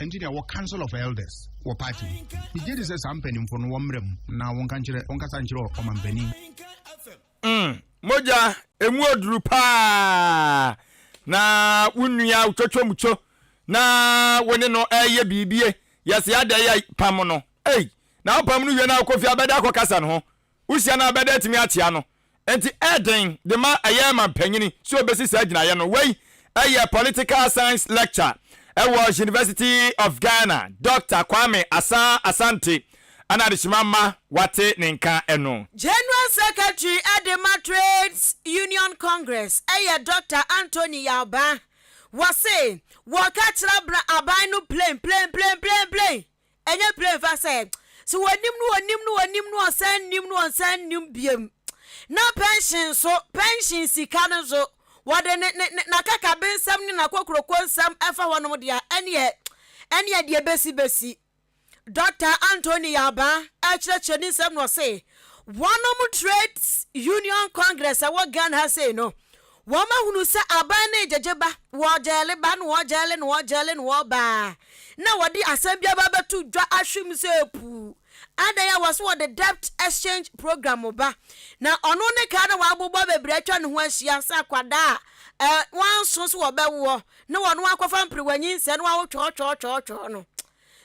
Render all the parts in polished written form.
Ɛnti deɛ wɔ Council of Elders wɔ party mu. Megye di sɛ saa mpanimfoɔ no wɔmmrɛ mu na wɔnka nkyerɛ wɔnkasa nkyerɛ ɔmampanin. Mogya emu oduru paa na wo nua wotwotwomutwo na wo ne no ɛyɛ biribie yɛse adɛ yɛ pam no ei na wopam no wie na wokɔ fie abɛda akɔkasa ne ho wohyia no abɛda atumi akyea no. Enti ɛyɛ den de ma ɛyɛ ma mpanyini sɛ obesi saa gyinaeɛ no. Wei yɛ Political Science Lecture wɔ University of Ghana, Dɔkta Kwame Asah Asante na adehyema mma wate ne nka no. General Secretary de ma Trades Union Congress yɛ Dɔkta Anthony Yaw Baah. Wɔse wɔka kyerɛ aban no plain plain plain plain plain Ɛnyɛ plane fa sɛ, sɛ wɔnim no wɔnim no wɔnim no ɔsan nnim no ɔnsan nnim biom. Na pension nso, pension sika no nso, wɔde ne ne ne n'akakabensɛm ne n'akokuroko nsɛm ɛfa hɔnom deɛ a, ɛneɛ ɛneɛ deɛ bɛsi bɛsi. Dɔkta Anthony Yabah ɛrekyerɛkyerɛ ne nsɛm na ɔse, wɔnom Trades Union Congress ɛwɔ Ghana ha sei no, Wɔahunu sɛ aban no regyegye ba, wɔregyɛɛle ba na wɔregyɛɛle na wɔregyɛɛle na wɔreba a, na wɔde asɛm bi aba abɛto dwa ahwe mu sɛ puu. Adɛn a wɔse wɔde debt exchange program ba, na ɔno ne kaa na wɔabobɔ bebree atwa ne ho ahyia sɛ akwadaa a ɛ, wɔanso sɛ wɔbɛwoɔ na wɔno akɔfa mperewa nyinsɛn na wɔawo twɔɔtwɔɔtwɔɔtwɔɔ no.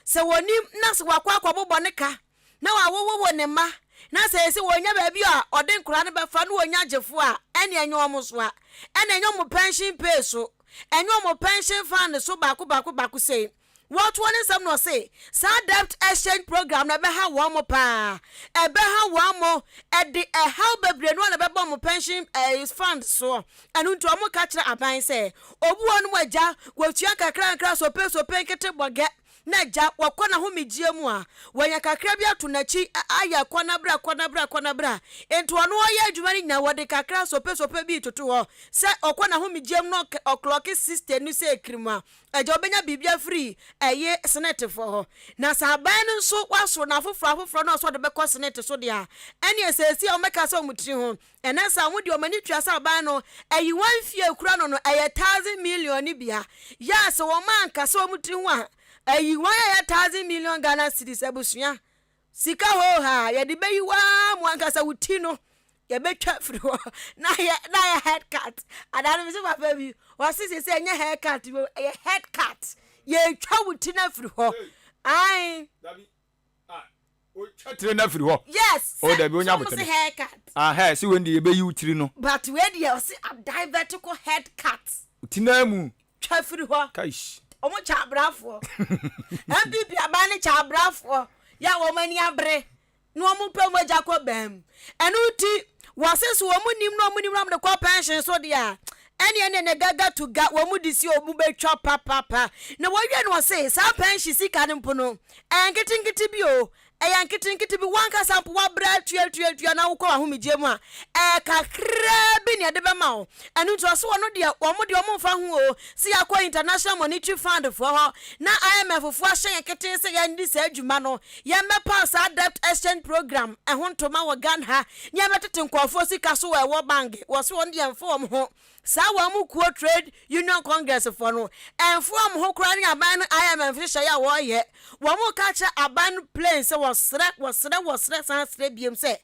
Sɛ wɔnim na sɛ wakɔ akɔbobɔ ne ka na wawowowo ne mma, na sɛ ese wɔnya baabi a ɔde nkwadaa no bɛfa na wɔnya gyefoɔ a, ɛnneɛ ɛnyɛ wɔn so a, ɛnna ɛnyɛ wɔn pension pay so, ɛnyɛ wɔn pension fund so baako baako baako sei. Wɔtoɔ ne nsɛm na ɔse, saa debt exchange program no ɛbɛha wɔn paa, ɛbɛha wɔn, ɛde ɛhaw bebree no ara na ɛbɛba wɔn pension eh, fund soɔ. Ɛno nti wɔn ka kyerɛ aban sɛ, obi wɔ hɔnom agya, wɔtua nkakrankra, sope sope nkete bɔgɛ, Na agya, wɔkɔ n'ahomegyeɛ mu a, wanya kakra bi ato n'akyi ayɛ kɔ na bra, kɔ na bra, kɔ na bra. Enti ɔno ɔyɛ adwuma no nyinaa, wɔde kakra sopesope bi retoto hɔ. Sɛ ɔkɔ n'ahomegyeɛ mu na ɔklɔke 60 no sɛ kirim a, agya ɔbɛnya biribi afiri ɛye senetefoɔ hɔ. Na sɛ aban no nso wasoro no afoforɔ afoforɔ na ɔsɛ ɔde bɛkɔ senete so deɛ a, ɛnneɛ seesei a wɔbɛka sɛ wɔn tiri ho. Ɛnɛ saa wɔn deɛ wɔn ani tua sɛ aban no ayi wɔn mfie akura no no ɛyɛ thousand million no bia yɛ a sɛ wɔn anka sɛ wɔn tiri ho a ayi wɔn ɛyɛ thousand million Ghana cedis abusua sika hoo haa yɛde bɛyi waa mu ankasa wo ti no yɛbɛtwa firi hɔ na yɛ na yɛ head cut adaa no mese papa bi wɔse sɛ sɛ ɛnyɛ hair cut ɛyɛ head cut yɛtwa wo ti no afiri hɔ ae. Otwa tiri no afiri hɔ. Yes. O dabi onya abotire. Hair cut. Ah hair si wei deɛ yɛbɛyi wo tiri no. But wei deɛ ɔsi a divert kɔ head cut. Ti naa mu. Twa firi hɔ. Kaish. Wɔn kyɛ abrafoɔ. NPP aban no kyɛ abrafoɔ. Yɛ a wɔn ani abere. Na wɔn pɛ mogya kɔ bɛn mu. Ɛno ti wɔse so wɔn nim na wɔn nim na wɔn de kɔ pension so deɛ a ɛne ɛne ɛne gaga to ga wɔn de si wɔn bɛtwa papapa. Na wɔwie no wɔse saa pension sika no mpo no Ɛyɛ nketenkete bi oo, ɛyɛ nketenkete bi, w'ankasa mpo woabrɛ atuatuatua na wokɔ w'ahomegyeɛ mu a, ɛyɛ kakraa bi na yɛde bɛma wo. Ɛno nti ɔse ɔno deɛ, wɔn deɛ wɔmfa ho oo, sɛ yɛakɔ International Monetary Fund foɔ hɔ na IMF foɔ ahyɛ yɛn ketee sɛ yɛndi saa dwuma no, yɛmmɛpaw saa debt exchange program ɛho ntoma wɔ Ghana ha na yɛmmɛtete nkurɔfoɔ sika so wɔ ɛwɔ bank, wɔse wɔn deɛ ɛmfa wɔn ho. Saa wɔn mu kuo Trade Union Congress foɔ no ɛnfo wɔn ho koraa ne aban no IMF nhyehyɛeɛ a wɔreyɛ. Wɔn reka akyerɛ aban no plain sɛ wɔsrɛ, wɔsrɛ, wɔsrɛ san srɛ biom sɛ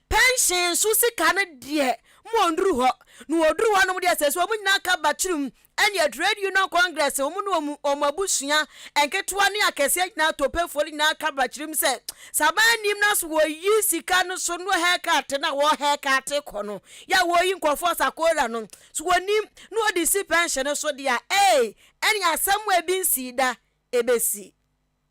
pension so sika no deɛ mo ɔnduru hɔ. Na wɔduru hɔ nom deɛ sɛ sɛ wɔn nyinaa ka bakyirim ɛneɛ Trade Union Congress wɔn ne wɔn wɔn abusua nketewa ne akɛseɛ nyinaa topefoɔ no nyinaa ka bakyirim sɛ sɛ aban nim na so wɔyi sika no so no haircut no a wɔ haircut kɔ no Yɛ a wɔyi nkurɔfoɔ sakora no, so wɔnim na wɔde si pɛnhye no so deɛ a, ei, ɛnneɛ asɛm a ebi nsii da, ɛbɛsi.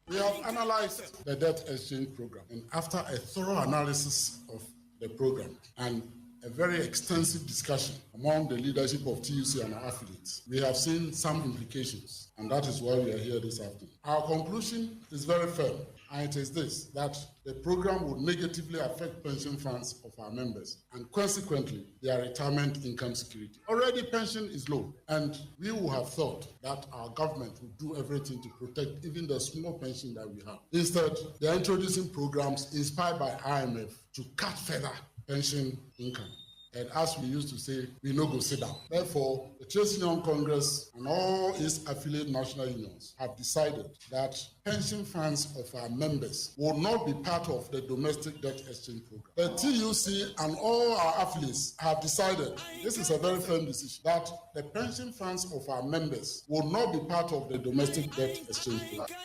We have analyzed the debt exchange program and after a thorough analysis of the program and a very extensive discussion among the leadership of TUC and our affiliates, we have seen some implications, and that is why we are here this afternoon. Our conclusion is very firm, and it is this that the program would negatively affect pension funds of our members and consequently their retirement income security. Already, pension is low, and we would have thought that our government would do everything to protect even the small pension that we have. Instead, they are introducing programs inspired by IMF to cut further pension income. And as we used to say, we no go sit down. Therefore, the Trades Union Congress and all its affiliate national unions have decided that pension funds of our members will not be part of the domestic debt exchange program. The TUC and all our affiliates have decided, this is a very firm decision, that the pension funds of our members will not be part of the domestic debt exchange program.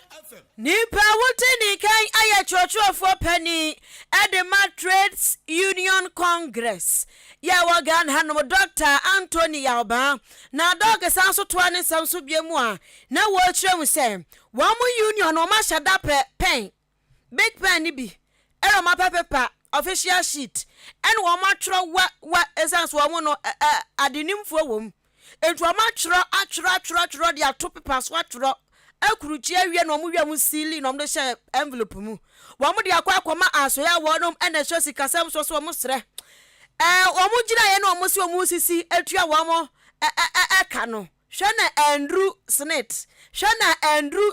Nipa a wote ne nkan yɛ kyerɛkyerɛfoɔ panin de ma Trades Union Congress yɛ ɛwɔ Ghana hanom, Dɔkta Anthony Yawbaa. Na Dɔk san nso toa ne nsɛm so bio mu a na wɔrekyerɛ mu sɛ wɔn union no wɔahyɛ da pɛ pɛn, big pen no bi ɛna wɔn apɛ paper, official sheet, ɛna wɔn atwerɛ wɛ wɛ ɛsiane sɛ wɔn no ɛ ɛ adenimfoɔ wɔ mu nti wɔn atwerɛ atwerɛ atwerɛ atwerɛ de ato paper so atwerɛ akurukyi awie na wɔn wie wɔn siili na wɔn de hyɛ envelope mu wɔn de akɔ akɔma asoɛ a wɔnom ɛna ɛhyɛ sikasɛm so so wɔn srɛ ɛɛ wɔn gyinaeɛ na wɔn si wɔn sisi atua wɔn ɛ ɛ ɛka no. Hwɛ na anduru SSNIT, hwɛ na anduru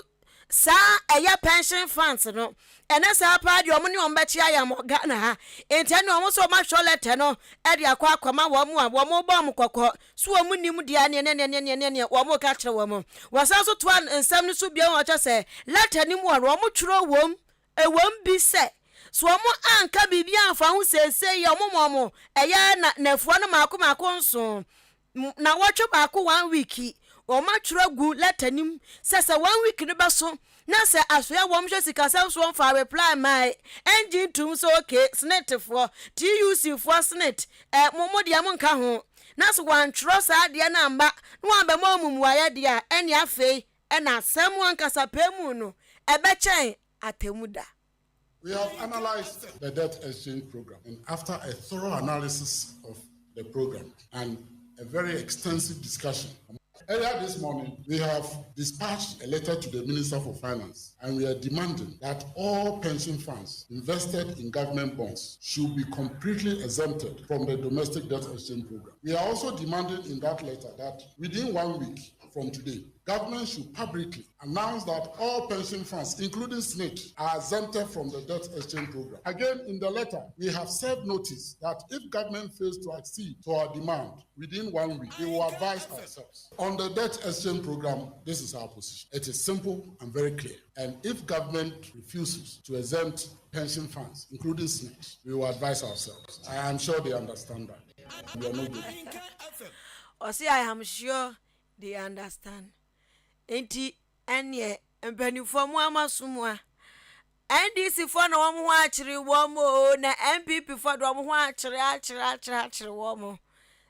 saa ɛyɛ pension funds no, ɛnɛ saa paa deɛ wɔn ne wɔn bɛkye ayam wɔ Ghana ha, nti ɛne wɔn nso wɔn atwerɛ lɛtɛ no de akɔ akɔma wɔn a wɔn bɔ wɔn kɔkɔ so wɔn nim deɛ neɛ neɛ neɛ neɛ neɛ wɔn ka kyerɛ wɔn. Wɔsan nso toa nsɛm no so bio wɔkyɛ sɛ lɛtɛ no mu a wɔn twerɛ wɔm ɛwom bi sɛ so wɔn anka biribi amfa ho seesei yɛ wɔn ma wɔn ɛyɛ na nafua no mako mako nso Nnawɔtwe baako, one week, wɔatwerɛ agu letter no mu sɛ sɛ one week no bɛso na sɛ asoɛ a wɔhwɛ sikasɛm soɔ mfaa reply mmae, ɛngye ntom sɛ ok, SSNIT foɔ, TUC foɔ, SSNIT, eh, mo mo deɛ monka ho. Na sɛ wɔantwerɛ saa adeɛ no amma na wɔambɛma wɔn mmuaeɛ deɛ a, ɛnneɛ afei na asɛm ankasa pɛ mu no ɛbɛkyɛn atemmuda. We have analyzed the debt exchange program, and after a thorough analysis of the program and a very extensive discussion, Earlier this morning, we have dispatched a letter to the Minister for Finance, and we are demanding that all pension funds invested in government bonds should be completely exempted from the domestic debt exchange program. We are also demanding in that letter that within one week from today, government should publicly announce that all pension funds, including SSNIT, are exempted from the debt exchange program. Again, in the letter, we have served notice that if government fails to accede to our demand within one week, we will advise ourselves. On the debt exchange program, this is our position. It is simple and very clear. And if government refuses to exempt pension funds, including SSNIT, we will advise ourselves. I am sure they understand that. We are not good. Ɔse I am sure they understand. Enti ɛneɛ mpanimfoɔ mo ama so mu a NDC foɔ na wɔn ho akyere wɔn o na NPP foɔ de wɔn ho akyere akyere akyere akyere wɔn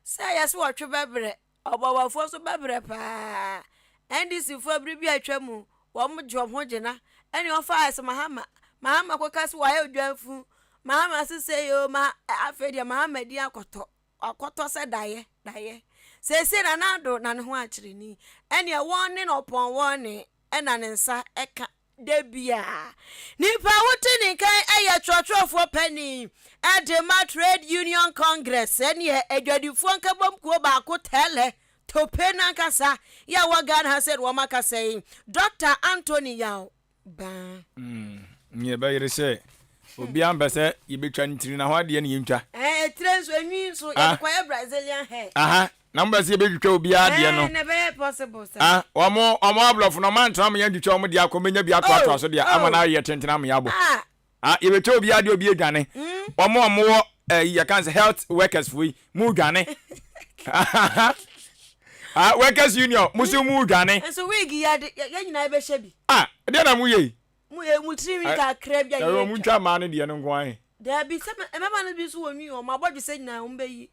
sɛ yɛsɛ wɔtwe bɛbrɛ ɔbɔbɔfoɔ nso bɛbrɛ paa NDC foɔ bere bi atwa mu wɔn gye wɔn ho gyina ɛne wɔn fa sɛ Mahama Mahama kɔka sɛ wɔayɛ odwanfu Mahama sese yi o ma afei deɛ Mahama di akɔtɔ Wakɔtɔ sɛ daeɛ, daeɛ. Seesei Nana Addo na ne ho akyere ni. Ɛneɛ wɔn ne na ɔpɔn wɔn ne ɛna ne nsa ɛka da biara. Nipa a wote ne nkan ɛyɛ twerɛtwerɛfoɔ panin ɛde ma Trade Union Congress ɛneɛ adwadifoɔ nkabom kuo baako tɛlɛ tope nankasa yɛ wɔ Ghana ha sɛ wɔn akasa yi Doctor Anthony Yaw baa. Mm, neɛ ɛbɛyere sɛ obiara mpɛ sɛ yɛbɛtwa ne tiri na ho adeɛ ne yɛntwa. Ɛɛ etire nso enwi nso yɛde kɔyɛ Brazilian hair. Aha, na mo bɛ sɛ yɛbɛtwitwa obiara deɛ no. Ɛɛ na ɛbɛyɛ possible sa. Ah, wɔn wɔn aborɔfo no wɔn antena mo yɛntwitwa wɔn deɛ akɔ menya bi atoatoa so deɛ ama no ayɛ tenten ama yɛabɔ. Ah. Ah, yɛbɛtwa obiara deɛ obi adwane. Wɔn a wɔwɔ ɛyi yɛka sɛ health workers fo yi mu dwane. Ah, workers union mo so mu dwane. Nso wig yɛ de yɛn nyinaa yɛbɛhyɛ bi. Ah, ɛdeɛ na mo yɛ yi. Mo yɛ mo tiri nwi kakra bi a yɛ. Ɛwɔ mo ntwa mmaa no deɛ no nko ahe. Daabi sɛ mmarima no bi nso wɔ nwi wɔn abɔdwesɛ nyinaa wɔn bɛyi.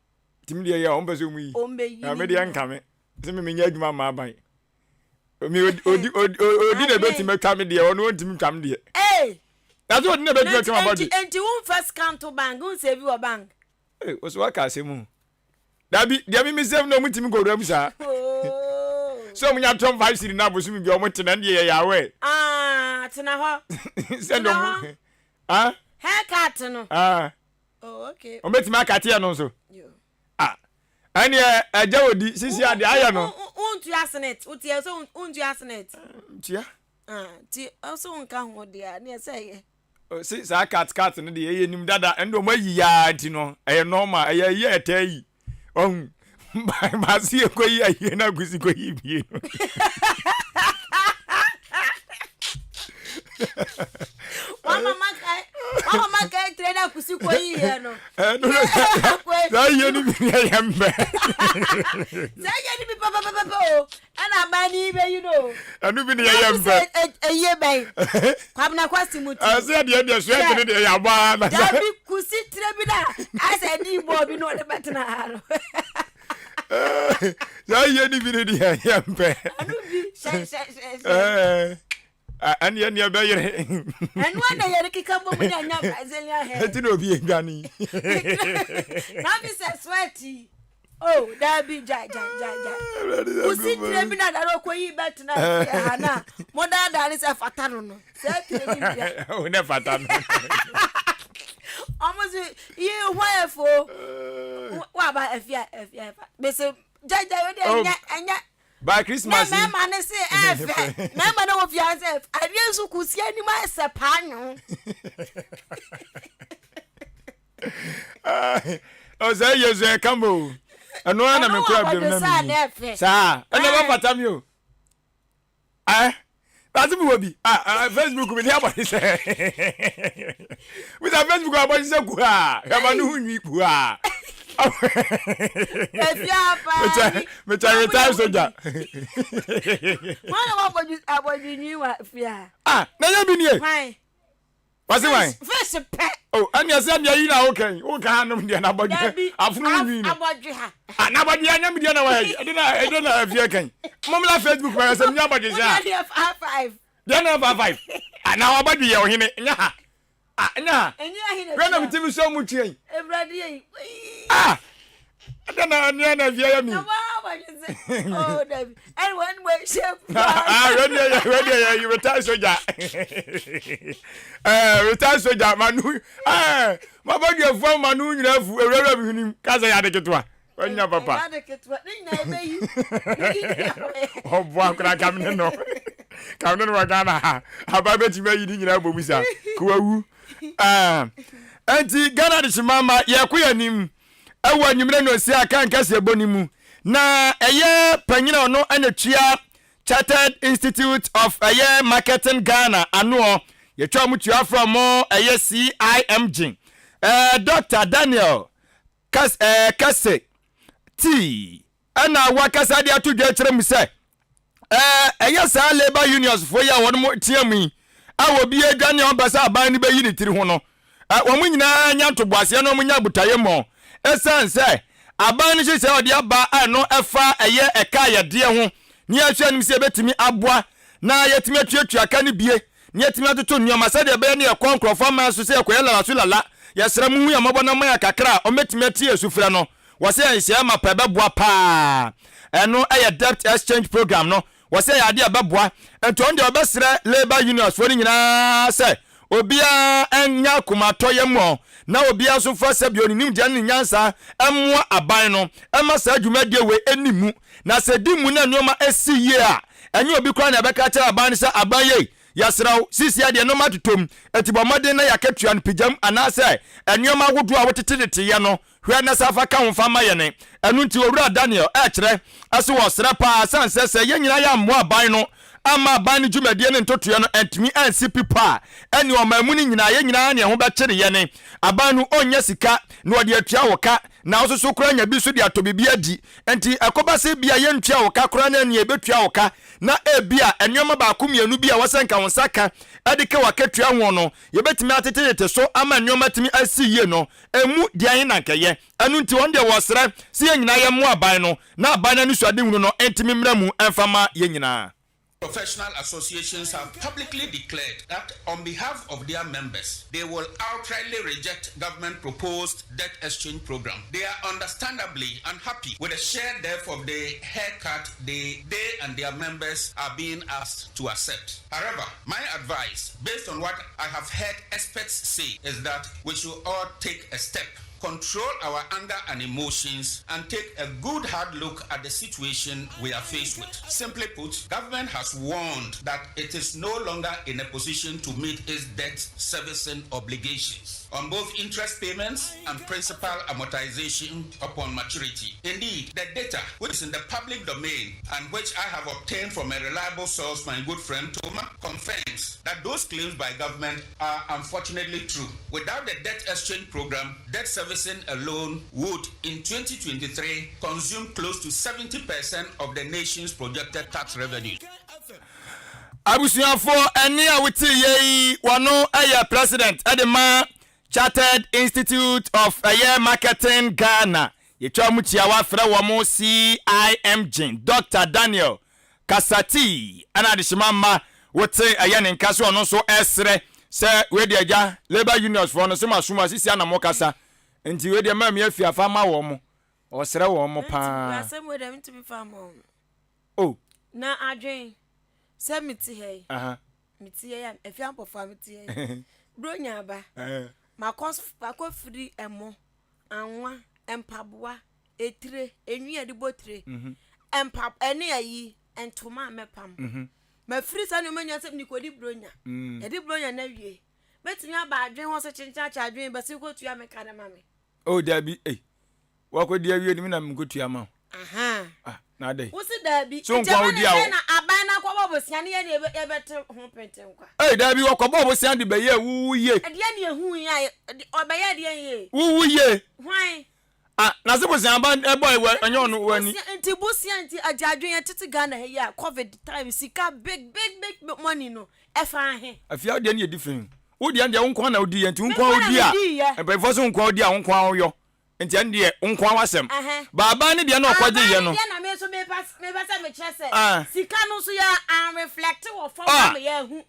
Timi deɛ yɛ wɔn pɛ sɛ wɔn yi. Wɔn bɛyi. Na me deɛ nka me sɛ me menyɛ adwuma mma aban. Mi odi odi odi odi na ebetumi atwa me deɛ ɔno ontumi ntwa me deɛ. Ee. Na sɛ odi na ebetumi atwa me abɔdwe. Nti wo nfa sika nto bank wo nsave wɔ bank. Ee, o so waka asɛm o. Dabi, deɛ me mesave no ɔmo ntumi nkɔwura mu saa. Sɛ ɔmo nya tɔm 5 cedi na abosom bi ɔmo tena deɛ yɛyɛ aware. Ah, tena hɔ. Sɛ Tena hɔ. Ah? Haircut no. Ah. Oh, okay. Ɔmo betumi akateɛ no nso. Ah, ɛneɛ ɛgya wɔ di sisi adeɛ ayɛ no. Wontua senate, woteɛ sɛ wontua senate. Ntua. Ah, ti ɔsɛ wonka ho deɛ a, neɛ sɛ ɛyɛ. Si saa cat cat no deɛ ɛyɛ nim dada ɛnde ɔmo ayi yaa nti no ɛyɛ normal ɛyɛ ayi a ɛtaa yi. Ɔhu baase yɛ kɔyi ayie na akosi kɔyi bie no. Wama maka tire na kusi kɔyi yɛ no. Saa yie no bi ne ɛyɛ mbɛ. Saa yie no bi pɛpɛpɛpɛ o. Ɛna aban ni bɛyi no o. Ɛno bi ne yɛyɛ mpɛ. Ɛyie bɛn. Kwabena Kwasi mu ti. Ɛsɛ deɛ deɛ so ɛte ne deɛ yɛ abɔ ara na. Dabi kusi tire bi na asɛ ni bɔɔ bi na ɔde bɛtena ha no. Saa yie ni bi ne deɛ yɛ mpɛ. Ɛno bi hyɛ hyɛ hyɛ hyɛ. Ɛne ɛne ɛbɛyere. Ɛno na yɛde keka bɔ mu ne anya Brazilian hair. Ɛti na obi edwane. Na mi sɛ sweat yi. Oh, dabi gya gya gya gya. Kusi tire bi na dara okɔ yi bɛtena ha na mo daadaa ne sɛ fata no no. Sɛ tire bi bia. O ne fata no. Ɔmo si yi hɔ efo. Wa ba efia efia efa. Bese gya gya we de ɛnyɛ ɛnyɛ. By Christmas. Na mmarima no se ɛfɛ. Mmarima no wɔ fie sɛ adeɛ nso kusi anim ayɛ sɛ paanwo. Ɔsɛ yɛ so ɛka mo o. Ɛno ara na mekura biom na menyi. Saa ɛna ɛbɛfata mi o. Ɛ ase mi wɔ bi ah Facebook mi ni abɔde sɛ bisa Facebook abɔde sɛ kuhaa hwɛma ne ho nwi kuhaa. Mekyɛ retired soldier. Wọn na wọn abɔdwe nwi wa fia. Ah na yɛ bi nie. Wasi wan? Fish pɛ. Oh, ɛni ɛsɛ deɛ yi na woka yi. Woka hanom deɛ na abɔdwe. Afono nwi no. Abɔdwe ha. Ah, na abɔdwe anya mi deɛ na wɔyɛ. Ɛde na ɛde na afie kan. Mɔmla Facebook ma sɛ mi abɔdwe sɛ. Wọ́n yɛ 55. Deɛ na 55. Ah, na abɔdwe yɛ ɔhene. Nya ha. Ah, nya ha. Ɛnyɛ ahene. Wɛn na mi ti mi sɔ mu tia yi. Ewurade yi. Ah. Ɛde na ɛnea na afie yɛ mi. Na wɔn abɔdwe sɛ. Oh, dabi. Ɛne wɔn mu ahyia Ah, wɛdeɛ yɛ wɛdeɛ yɛ retired soldier. Ɛɛ retired soldier manu ɛɛ mabɔdwe manu nyinaa fu ewurawura mi hwenem kasa yɛ ade ketewa. Wanya papa. Ɛyɛ ade ketewa ne nyinaa ɛbɛyi. Ɔboa koraa kamene no. Kamene no wɔ Ghana ha. Aba bɛtumi ayi ne nyinaa bɔ mu sa. Kuwawu. Ɛnti Ghana de hyema ma yɛkɔ yɛn anim. Ɛwɔ anwummerɛ no ɔsi aka nkaseɛbɔ no mu na ɛyɛ panyin a ɔno ɛna tua Chartered Institute of ɛyɛ Marketing Ghana anoɔ yɛtwa ɔmo tua frɛ ɔmo ɛyɛ CIMG ɛɛ Dr. Daniel Kas ɛɛ Kase Tii ɛna wakasa de ato dwa kyerɛ mu sɛ ɛɛ ɛyɛ saa labour unions foɔ yi a wɔn teɛ mu yi a obi adwane a ɔmpɛ sɛ aban no bɛyi ne tiri ho no wɔn nyinaa nya ntoboaseɛ na wɔn nya abotayɛ mmɔ ɛsiane sɛ aban no hyehyɛ ɔde aba a ɛno ɛfa ɛyɛ ɛka ayɛdeɛ ho ne yɛhwɛ anim sɛ yɛbɛtumi aboa na yɛtumi atuatua ka no bie na yɛatumi atoto nneɛma sɛdeɛ ɛbɛyɛ ne yɛkɔ nkurɔfoɔ aman so sɛ yɛkɔyɛ lala so lala. Yɛsrɛ mo hu yɛn mmɔbɔ na mma yɛn kakra a wɔbɛtumi atie yɛn sufrɛ no. Wɔsɛ yɛn nhyehyɛeɛ mapa ɛbɛboa paa. Ɛno yɛ Debt Exchange Program no. Wɔsɛ ɛyɛ adeɛ a ɛbɛboa. Nti ɔno deɛ ɔbɛsrɛ Labour Unions foɔ no nyinaa sɛ obiara nya akomatɔyam na obiara nso mfa sɛdeɛ ne nimdeɛ ne ne nyansa mmoa aban no mma saa dwumadie wei ɛnni mu. Na sɛ ɛdi mu na nneɛma si yie a, ɛnyɛ obi koraa na ɛbɛka akyerɛ aban no sɛ, Aban yei, yɛsrɛ wo, seesei deɛ nneɛma atotɔ mu, enti bɔ mmɔden na yɛakatua no pigyam anaasɛ nneɛma ahodoɔ a woteteteteeɛ no, hwɛ na san fa ka ho fa ma yɛn. Ɛno nti, Owura Daniel rekyerɛ sɛ wɔsrɛ paa ɛsiane sɛ sɛ yɛn nyinaa yɛammoa aban no amma aban no dwumadie ne ntotoeɛ no antumi ansi pi pɔ a, ɛnneɛ ɔman mu no nyinaa, yɛn nyinaa ne ɛho bɛkyere yɛn. Aban no ɔnnya sika na ɔde atua wo ka, na wo nso so koraa nya bi nso de atɔ biribi adi. Enti ɛkɔba sɛ ebia yɛntua wo ka koraa na ɛnneɛ yɛbɛtua wo ka, na ebia nneɛma baako mmienu bi a ɛwɔ sɛ nka wo nsa ka de ka w'akatua ho no, yɛbɛtumi atetetete so ama nneɛma atumi asi yie no, ɛmu deɛn na anka ɛyɛ? Ɛno nti wɔn deɛ wɔsrɛ sɛ yɛn nyinaa yɛmmoa aban no na aban no anisoadehunu no ntumi mmra mu mfa mma yɛn nyinaa. Professional associations have publicly declared that on behalf of their members, they will outrightly reject government proposed debt exchange program. They are understandably unhappy with the sheer depth of the haircut they, they and their members are being asked to accept. However, my advice, based on what I have heard experts say, is that we should all take a step. control our anger and emotions, and take a good hard look at the situation we are faced with. Simply put, government has warned that it is no longer in a position to meet its debt servicing obligations on both interest payments and principal amortization upon maturity. Indeed, the data, which is in the public domain and which I have obtained from a reliable source, my good friend Toma, confirms that those claims by government are unfortunately true. Without the debt exchange program, debt servicing alone would, in 2023, consume close to 70% of the nation's projected tax revenue. Abusuafoɔ ɛnne a wote yɛ yi wɔno yɛ president de ma Chartered Institute of ɛyɛ Marketing Ghana yɛtwa mu kyia wafrɛ wɔn CIMG Dr. Daniel Kasati ɛna adehyema mma wote ɛyɛ ne nka so ɔno nso ɛsrɛ sɛ wei deɛ agya labour unions foɔ no sɛ mo asom asisi ana mo kasa nti wei deɛ mmaa mi afi afa ma wɔn mo ɔsrɛ wɔn mo paa. Asɛm wei deɛ mentumi fa ma wɔn. Oh. Na adwen sɛ mete ha yi. Mete ha yi a efi ampɔfo a mete ha yi. Buronya aba. Makɔ makɔ firi ɛmo, anwa, mpaboa, etire, enwi a yɛde bɔ tire, mpa ɛne ayi ntoma a mɛpam. Mafiri saa nneɛma nyinaa sɛ mekɔdi buronya. Yɛde buronya no awie. Mɛtumi aba adwen hɔ sɛ kyenkyen akyɛ adwen bɛsi kɔtua me ka no ma me. Oh dabi ei. Wakɔdi awie no me na menkɔtua ma wo. Ah, na adɛn? Wosi daabi. So nkoa wodi a. na aban no akɔbɔ bosea ne yɛ ne yɛbɛte ho pentenkwa. Ei daabi wɔkɔbɔ bosea de bɛyɛ wuwu yie. Ɛdeɛ ne ehu yi a ɔbɛyɛ deɛ yie. Wuwu yie. Hwan? Ah, na se bosea ba ɛbɔ ɛwɔ ɛnyɛ ɔno wani. Nti bosea nti agye adwene yɛ tete Ghana ha yi a covid time sika big big big money no ɛfa ahe. Afia wo deɛ ne yɛ different. Wo deɛ deɛ wo nkoa na wodi yɛ nti wo nkoa wodi a mpanyinfoɔ so wo nkoa wodi a wo nkoa woyɔ. Nti ɛno deɛ wo nkoa w'asɛm. Ba aban no deɛ na ɔkɔgye yɛ no. Aban no deɛ na me nso mepa mepɛ sɛ mekyerɛ sɛ sika no nso yɛ an reflect wɔ fam ama yɛahu.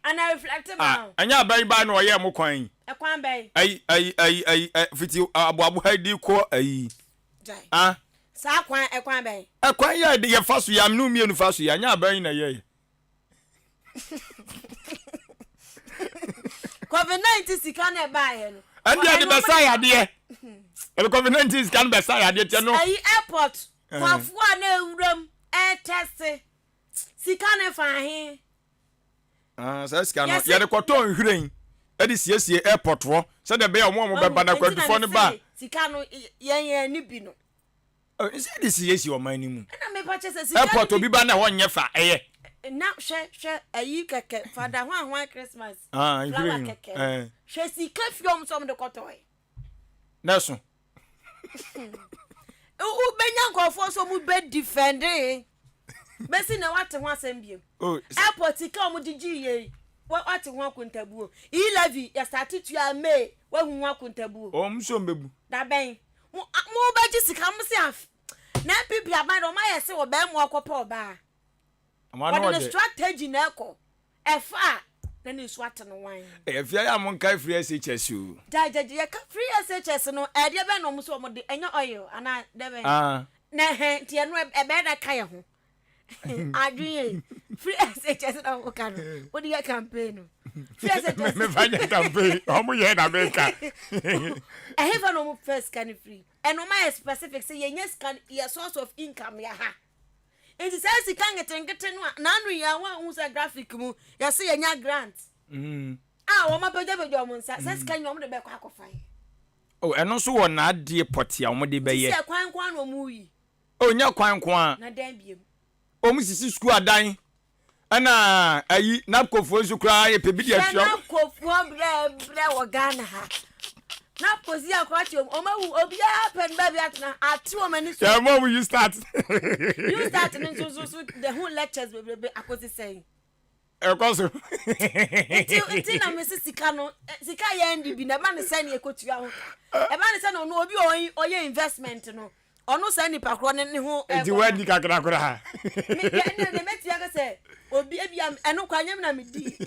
Ana reflect ma wo. Ɛnyɛ aban yi baa na ɔyɛɛ mo kwan yi. Ɛkwan bɛn? Ayi ayi ayi ayi fiti aboabo ha di kɔ ayi. Gyae. Saa kwan ɛkwan bɛn? Ɛkwan yi a yɛfa so yi a mene mmienu fa so yi ɛnyɛ aban yi na ɛyɛɛ. Covid 19 sika na ɛbaeɛ no. Ɛnde ɛde bɛsa yadeɛ. Ɛde covid 19 sika no bɛsa yadeɛ tiɛ no. Ɛyi airport kwafoɔ a na ewuram ɛtɛse sika no fa he. Ah, saa sika no yɛde kɔtɔ nhwiren ɛde siesie airport hɔ sɛdeɛ ɛbɛyɛ wɔn a wɔbɛba na akwantufoɔ no ba. Sika no yɛn yɛn ani bi no. Nsɛ de siesie ɔman no mu. Ɛna mepa kyɛ sɛ sika Airport obi ba na ɛhɔ nyɛ fa ɛyɛ. Na hwɛ hwɛ ayi kɛkɛ fada hwan hwan Christmas. Ah, flower kɛkɛ. Eh. Hwɛ sika fi ɔmo sɛ ɔmo de kɔtɔ ɛ. Na ɛso. Wobɛnya nkurɔfoɔ sɛ ɔmo bɛ defende. Bɛsi na wate ho asɛm biem. Oh, Airport sika ɔmo gyegye yɛ yi. Wate ho akontabuo. E-levy yɛ start tua May wahu ho akontabuo. Ɔmo nso ɔmo bɛbu. Dabɛn. Mo a mo bɛgye sika mo se af na NPP aban de ɔmo ayɛ se ɔbɛɛmoa kɔpɛ ɔbaa. Wɔde ne strategy na ɛkɔ. Ɛfa a na ne nsu ate no wan. Ɛyɛ fia yɛ a mo nkae free SHS o. Gyae gyae gyae yɛka free SHS no ɛdeɛ bɛn na ɔmo se ɔmo de ɛnyɛ oil anaa dɛ bɛn. Na ɛhɛn nti ɛno ɛbɛyɛ dɛ ka yɛ ho. Adwene yɛ free SHS na wɔn ka no wode yɛ campaign no free SHS. Mefa nyɛ campaign wɔn yɛ na meka. Ɛhe fa na wɔn fɛ sika no firi ɛna wɔn ayɛ specific sɛ yɛnyɛ sika yɛ source of income yɛ ha nti saa sika nketenkete no a n'ano yɛ wɔn ahu sɛ graphic mu yɛsɛ yɛnya grant mm. a wɔn apagyapagya wɔn nsa sɛ sika nyɛ wɔn de bɛkɔ akɔfa yɛ. Oh, ɛno nso wɔ n'adeɛ pɔte a wɔn de bɛyɛ. Sisi ɛkwan nko ara na wɔn yi. Oh nyɛ kwan nko ara. Na dɛn biom? Wɔn sisi sukuu adan ɛna ayi napcofoɔ nso koraa yɛ pɛ bi de atua. Hwɛ napcofoɔ brɛ brɛ wɔ Ghana ha. Napco si akora te wɔn wɔn awu obiara pɛ no baabi atena ate wɔn ani so. Yɛ mɔ wɔn you start. You start no nso nso so the ho lectures bebrebe akosi sɛn. Ɛkɔ so. Nti nti na mesi sika no sika yɛn de bi na ɛba ne sɛ ne ekotua ho ka ɛba ne sɛ na ɔno obi a ɔyɛ investment no ɔno saa nipa korɔ ne ne ho ɛkɔ. Nti wadi kakra koraa. Me deɛ ɛnna deɛ mɛtua ka sɛ obi ebi a ɛno koraa nyɛ mi na mi di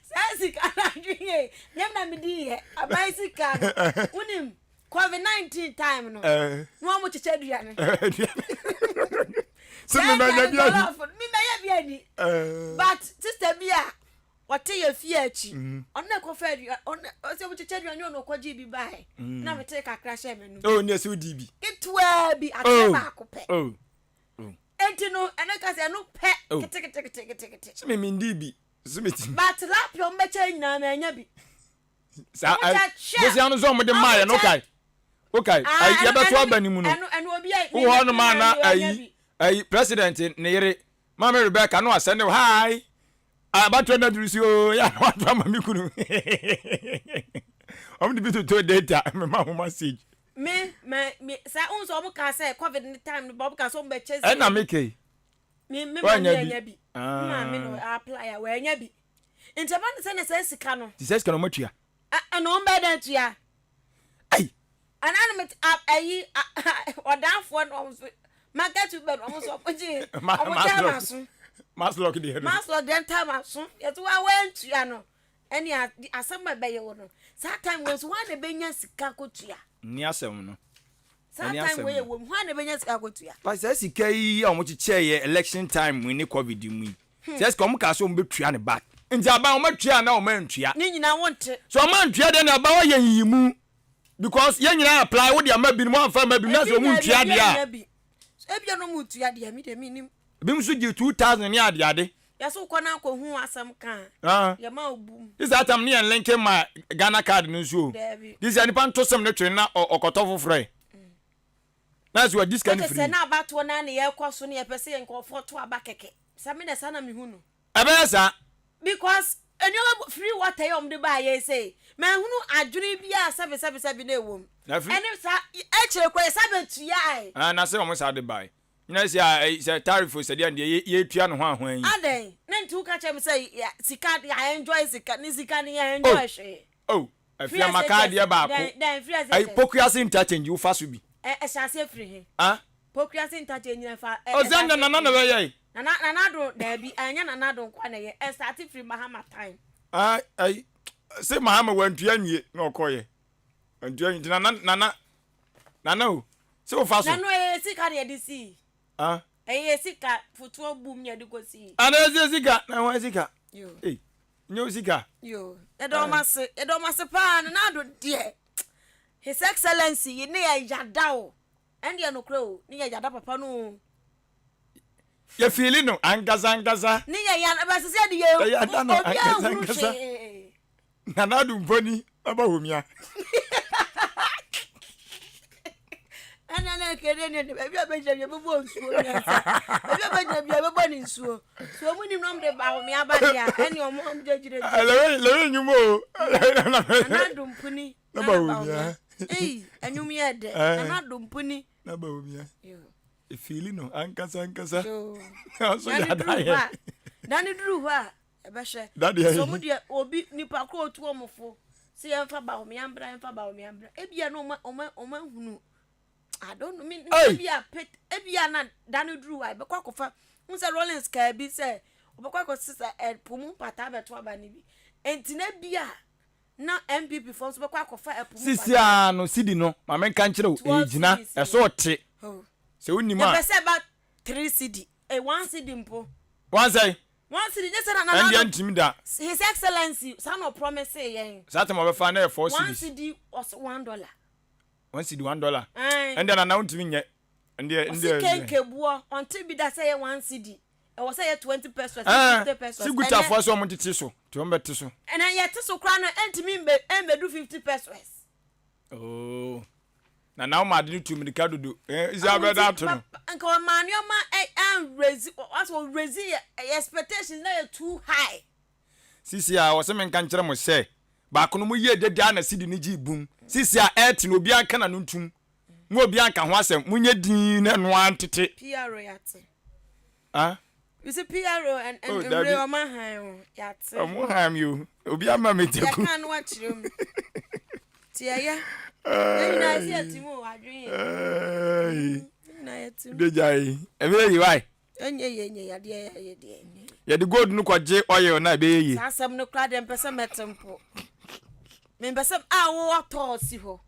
saa sika no adwene yɛ nyɛ mi na mi di yɛ aban sika no wonim. Covid 19 time no. Eh. Na wɔn kyekyɛ aduane. Sɛ mi bɛ yɛ bi adi. Mi bɛ yɛ bi adi. Eh. But sister bi a. Ɔte yɛ fie akyi. Ɔno na ɛkɔfa aduane, ɔno ɔsɛ ɔmo kyekyɛ aduane ɔno ɔkɔgye bi bae. Na metee kakra hyɛɛ m'anum. Oh, ne ɛsɛ wodi bi. Ketewaa bi, adeɛ Oh. baako pɛ. Oh. Oh. Enti no, ɛno ka sɛ ɛno pɛ Oh. keteketeketekete. Sɛ me mendi bi. Sɛ me ti. But tilapia ɔmo bɛkyɛ nyinaa manya bi. Saa Ɔmo ayi. kyɛ hwɛ. Bosia no nso ɔmo de maa yɛ no Ɔmo kyɛ. kae. Okay. Ah, Ayi ɛno yɛbɛto ɛno aba ne mu no. ɛno ɛno obi a Wowɔ hɔ nom a na me ayi bi. ayi president ne yere Maame Rebecca no asɛnde wo hi. Abatoɔ no aduru si o yɛ na wato ama me kunu. Ɔmo de bi toto data mema ho message. Me me me sɛ n sɛ ɔmo kaa sɛ covid ne time no ba ɔmo kaa sɛ ɔmo bɛ kyɛ Ɛna me kei. Me me maame Wanya bi. anya bi. Me maame no apply a wanya bi. Nti ɛba ne sɛ na sɛ sika no. Ti sɛ sika no ɔmo atua. Ɛna ɔmo bɛ dɛ tua. Ai. Ɛna no me ayi ɔdanfoɔ na ɔmo nso market women ɔmo nso ɔmo gye ɔmo gye ama so. Maslock deɛ no. Maslock deɛ ntaa ma so yɛte wa wɔntua no ɛne asɛm a ɛbɛyɛ wɔ no saa time wɔ nso wɔn na ɛbɛnya sika kɔtua. Ni asɛm no. Saa time wɔ yɛ wɔ mu wɔn na ɛbɛnya sika kɔtua. But saa sika yi a wɔn kyekyɛ yɛ election time mu ne covid mu yi. Sɛ sika wɔn kaa sɛ wɔn bɛtua ne back. Nti aban wɔn atua na wɔn antua. Ne nyinaa wɔn te. So wɔn antua deɛ na aban wɔyɛ nyiyimu because yɛn nyinaa apply wo de ama binom wɔn anfa ama binom na sɛ wɔn ntua deɛ a. Ebi a na wɔn ntua deɛ mi deɛ mi nim. Ebi nso gye 2000 ne ade ade. Yɛsɛ wokɔ na akɔ hu asɛm ka a. Yɛ ma obu mu. This that time ne yɛn linke ma Ghana card no nso o. Daabi. This year nipa nto sem ne twene na ɔkɔtɔ foforɔ ɛ. Na sɛ wadi sika no Ɛte firi. sɛ na abatoɔ no ara na yɛrekɔ so na yɛpɛ sɛ yɛn nkurɔfoɔ to aba kɛkɛ. Sɛ me na saa na mehu no. Ɛbɛyɛ saa. Because nneɛma free water yi a wɔde baa yɛn sei, manhunu adwene biara sɛbe sɛbe sɛbe na ɛwɔ mu. Na free. Ɛne saa akyire koraa yɛsan bɛtuae. Ah, na sɛ wɔn saa de bae. Nyina sɛ a ɛyi sɛ tariff o sɛ deɛ deɛ yɛ yɛtua ne ho ahoa yi. Adɛn? Na nti woka kyerɛ me sɛ yɛ sika yɛ enjoy sika ne sika ne yɛ enjoy hwee. Oh, Afia maka adeɛ baako. Ayi Pokuase interchange wo fa so bi. Ɛ ɛhyɛ aseɛ firi he? Ah? Pokuase interchange nyina fa. Ɛ Ɔsɛ ndɛ nana na bɛyɛ yi. Nana nana do daabi ɛnyɛ nana do nkoa na ɛyɛ ɛstarte firi Mahama time. Ah ayi se Mahama wantua nwie na ɔkɔyɛ. Wantua nwie nti nana nana nana o se wo fa so. Nana ɛyɛ sika na yɛde sii. Ah. Ɛyɛ sika fotoɔ bum na yɛde kɔ sii. Ana ɛsɛ sika na ɛho sika. Yo. Ei. Nyɛ wo sika. Yo, yɛda wɔn ase, yɛda wɔn ase paa. Nana Addo deɛ, His Excellency yi ne yɛ yada o. Ɛn deɛ nokorɛ o, ne yɛ yada papa no o. Yɛ fiili no ankasa ankasa. Ne yɛ yada, bɛ sisi de yɛ yada no ankasa ankasa. Nana Addo mponi aba homia. Ɛna na kede ne ne baabi a bɛgyina bi bɛbɔ nsuo mmiɛnsa baabi a bɛgyina bi bɛbɔ ne nsuo so ɔmo nim na ɔmo de ba ahome aba deɛ a ɛne ɔmo ɔmo gye gyina gyina. Lɛwɛ lɛwɛ nnwom o. Nana Addo mponi na ba homia. Ei ɛnwom yɛ dɛ Nana Addo mponi. Na ba homia. Efili no ankasa ankasa. Ɔso yɛ adayɛ. Dane duru hɔ a Ɛbɛhwɛ. Daddy ayi. Sɛ ɔmo deɛ obi nipa koro otu ɔmo fo sɛ yɛnfa Bawumia mbra yɛnfa Bawumia mbra ebia na ɔmo ɔmo ɔmo ahunu I don't know me ebia pet ebia na da no duru hɔ a ɛbɛkɔ akɔfa n sɛ Rollins kaa bi sɛ ɔbɛkɔ akɔsesa ɛpo mu mpataa bɛto aba no bi nti na ebia na NPP foɔ nso bɛkɔ akɔfa ɛpo mu mpataa. Sisi a no sidi no maame nka nkyerɛ o egyina ɛso ɔte sɛ wonim a. Yɛpɛ sɛ ɛba 3 cedi eh 1 cedi mpo. One sɛn. One cedi nye sɛ na nana Ɛndeɛ ntimi da. His excellency saa na ɔpromise yɛn. Saa time ɔbɛfa na yɛ 4 cedis. One cedi ɔse $1. One cedi $1. Ɛndeɛ nana wontimi nyɛ. Ɛndeɛ ɛndeɛ. Ɔse kenke boɔ ɔnte bi da sɛ ɛyɛ 1 cedi. Ɛwɔ sɛ ɛyɛ 20 pesos 50 pesos. Si gutafoɔ sɛ ɔmo tete so nti ɔmo bɛte so. Ɛnɛ yɛte so koraa no ɛntimi mbɛdu 50 pesos. Oh. Na na ɔma ade no tu mirika dodo. Eh, isi abɛda ato no. Nka ɔma nneɛma anrezi, ɔsɛ ɔrezi yɛ expectations na yɛ too high. Sisi a ɔsɛ menka nkyerɛ mo sɛ baako no mo yie dede a na sidi no gyee bum. Sisi a ɛɛte no obiara nka n'ano ntum. Mo obiara nka ho asɛm. Monyɛ dinn na ɛno ara ntete. PRO yɛate. Ah? You see PRO and and Oh, Mre dabi. ɔma han o yɛate. Ɔmo han mi o. Obi ama me taku. Yɛka no akyerɛ mu. Ti ɛyɛ. Yɛn nyinaa yɛsi yɛte mu o adwene yɛ. Ɛɛi. Yɛn nyinaa yɛte mu. Deja yi. Ɛbɛyɛ yi wae. Ɛnyɛ yie nyɛ yadeɛ yɛ yɛ deɛ ɛnyɛ yie. Yɛde gold no kɔgye oil na ɛbɛyɛ yie. Saa asɛm no koraa deɛ mpɛ sɛ mɛte mpo. Mempɛ sɛ a wowɔ tɔɔ si hɔ.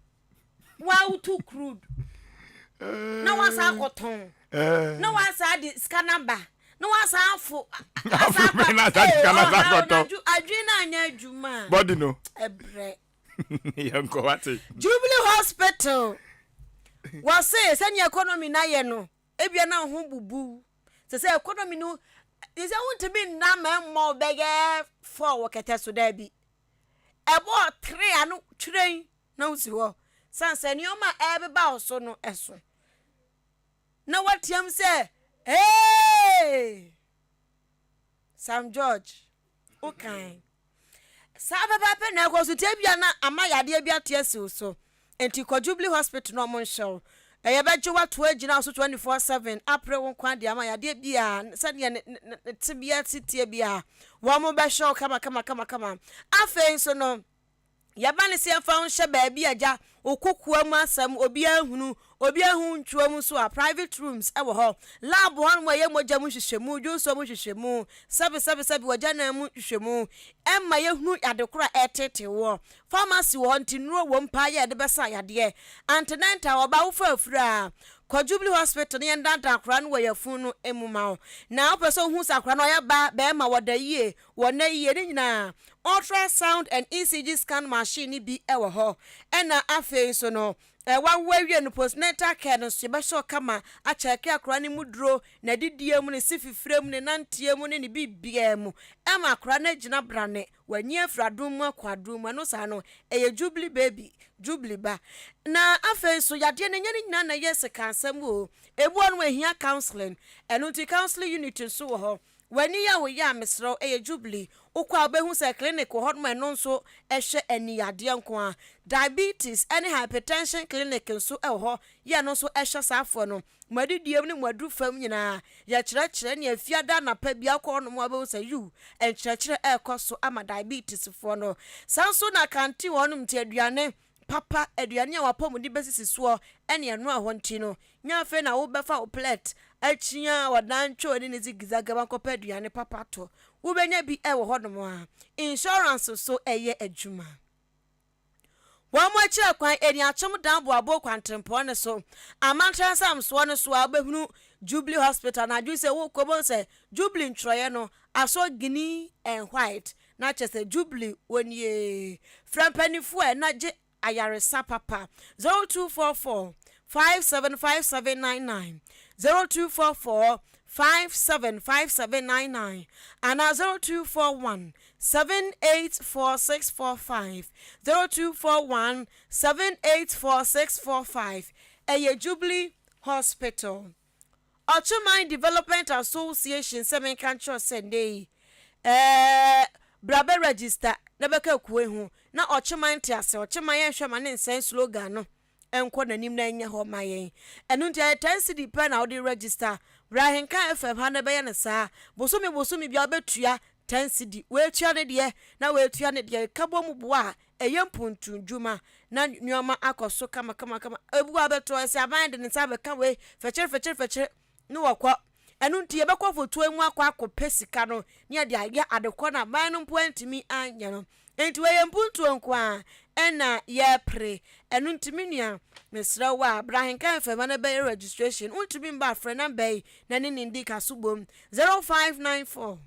Woawoto crude na woasa akɔtɔn na woasa de sika no aba. Na wasan afo Afo bere na asan sika na asan akɔtɔ. Adwene no anyɛ adwuma a. Body no. Ɛbrɛ. Yɛnkɔ wate. Jubilee Hospital wɔse sɛnea economy no ayɛ no ebia na wo ho bubu sɛ sɛ economy no sɛ wontumi nna ma ɛmmɔ wo bɛyɛ four wɔ kɛtɛ so daabi ɛbɔɔ three ano twerɛn na wosi hɔ sane sɛ nneɛma a ɛbeba wo so no ɛso na wateam sɛ hey Sam George wokan saa pɛpɛɛpɛ na ɛkɔ so nti ebia na ama yadeɛ bi ate asi wo so nti kɔ Jubilee Hospital na ɔmo nhyɛ wo ɛyɛ bɛgye wato agyina wo so 24/7 apere wo nkwa de ama yadeɛ bi a sɛdeɛ ne ne ne tebea si teɛ bi a wɔn bɛhwɛ wo kama kama kama kama afei nso no Yɛba no sɛ yɛmfa wo nhyɛ baabi a gya wo kokoa mu asɛm obiara nhunu, obiara nhu ntwoa mu nso a, private rooms wɔ hɔ. Lab hɔnom a ɛyɛ mogya mu nhwehwɛmu, dwonsɔ mu nhwehwɛmu, sɛbesɛbesɛbe w'agyanan mu nhwehwɛmu, ɛma yɛhunu ade koro a ɛreteetee woɔ. Pharmacy wɔ hɔ nti nnuro wom paa yɛ a yɛde bɛsa yadeɛ. Antenatal, ɔbaa wofa afuru a, kɔ Jubilee Hospital na yɛndaadaa akwadaa no wɔ yafunu no mu ma wo. Na wopɛ sɛ wohu sɛ akwadaa no ɔyɛ ba, barima, wɔda yie, Wɔ nnɛ yi yɛn nyinaa ultra sound and ECG scan machine no bi wɔ hɔ. Ɛna afei nso no wawo awie no postnatal care no nso yɛbɛhyɛ wo kama akyɛke akwadaa no mu duro, n'adidie mu, ne se fifire mu, ne nanteɛ mu ne ne biribiara mu ɛma akwadaa no agyina brane, wanyi afiri adom mu akɔ adom mu. Ɛno saa no ɛyɛ jubilee baby, jubilee ba. Na afei nso yadeɛ no ɛnyɛ ne nyinaa na ɛyɛ sikansɛm o, ebi wɔ hɔ nom a ɛhia counseling, ɛno nti counseling unit nso wɔ hɔ. W'ani yɛ wo ya a, mesrɛ wo, ɛyɛ Jubilee. Wokɔ a wobɛhu sɛ clinic wɔ hɔnom a ɛno nso hwɛ ani yadeɛ nko ara. Diabetes ne hypertension clinic nso wɔ hɔ yɛ ɛno nso hwɛ saa afoɔ no. Mo adidie mu ne mo aduru fam nyinaa, yɛkyerɛkyerɛ ne afiada anapa biara wokɔ hɔnom a wobɛhu sɛ yiw, nkyerɛkyerɛ ɛrekɔ so ama diabetes foɔ no. Saa nso na canteen wɔ hɔnom nti aduane papa, aduane a w'apɔmuden bɛsisi soɔ ne ɛnoa hɔ nti no, nyɛ afei na wobɛfa wo plɛt akyia ɔdan ntwoo ne zigzag akɔpɛ aduane papa atɔ. Wobɛnya bi wɔ hɔnom a. Insurance nso yɛ adwuma. Wɔn akyira kwan, Aniakyem Dan Boabo kwantempɔn no so, Amantra nsamsoɔ no so a wobɛhunu Jubilee Hospital no adwene sɛ wokɔ wobɛhu sɛ Jubilee ntwerɛeɛ no asɔ green and white na kyerɛ sɛ Jubilee wɔ nie. Frɛ mpanimfoɔ ɛ na gye ayaresa papa. 0244 575799, 0244 575799 anaa 0241 784645, 0241 784645. Ɛyɛ Jubilee Hospital. Ɔkyeman Development Association sɛ menka nkyerɛ wo sɛ nnɛ yi ɛɛ bra bɛ register na bɛka kuo yi ho na Ɔkyeman te ase Ɔkyeman yɛnhwɛ ma ne nsɛn slogan no nkɔ n'anim na ɛnyɛ hɔ ma yɛn ɛno nti ɛyɛ 10 cedi pɛ na wode register bra Ahenka FM ha na ɛbɛyɛ no saa bosome bosome biara wobɛtua 10 cedi woatua ne deɛ na woatua ne deɛ ka bɔ mu boa a Ɛyɛ mpontu dwuma na nnoɔma akɔ so kamakamakama. Ebi wɔ hɔ a bɛto ɛsɛ aban de ne nsa abɛka wei fɛkyere fɛkyere fɛkyere ne wɔkɔ. Ɛno nti yɛbɛkɔ fotoɔ mu akɔ akɔpɛ sika no ne yɛde ayɛ adekorɔ no aban no mpo antumi anyɛ no. Nti wei yɛ mpuntuo nko ara ɛna yɛrepere. Ɛno nti me nua mesrɛ wo a bra Ahenkan FM na bɛyɛ registration. Wontumi mba a frɛ number yi na ne ne ndi kaso bom 0594.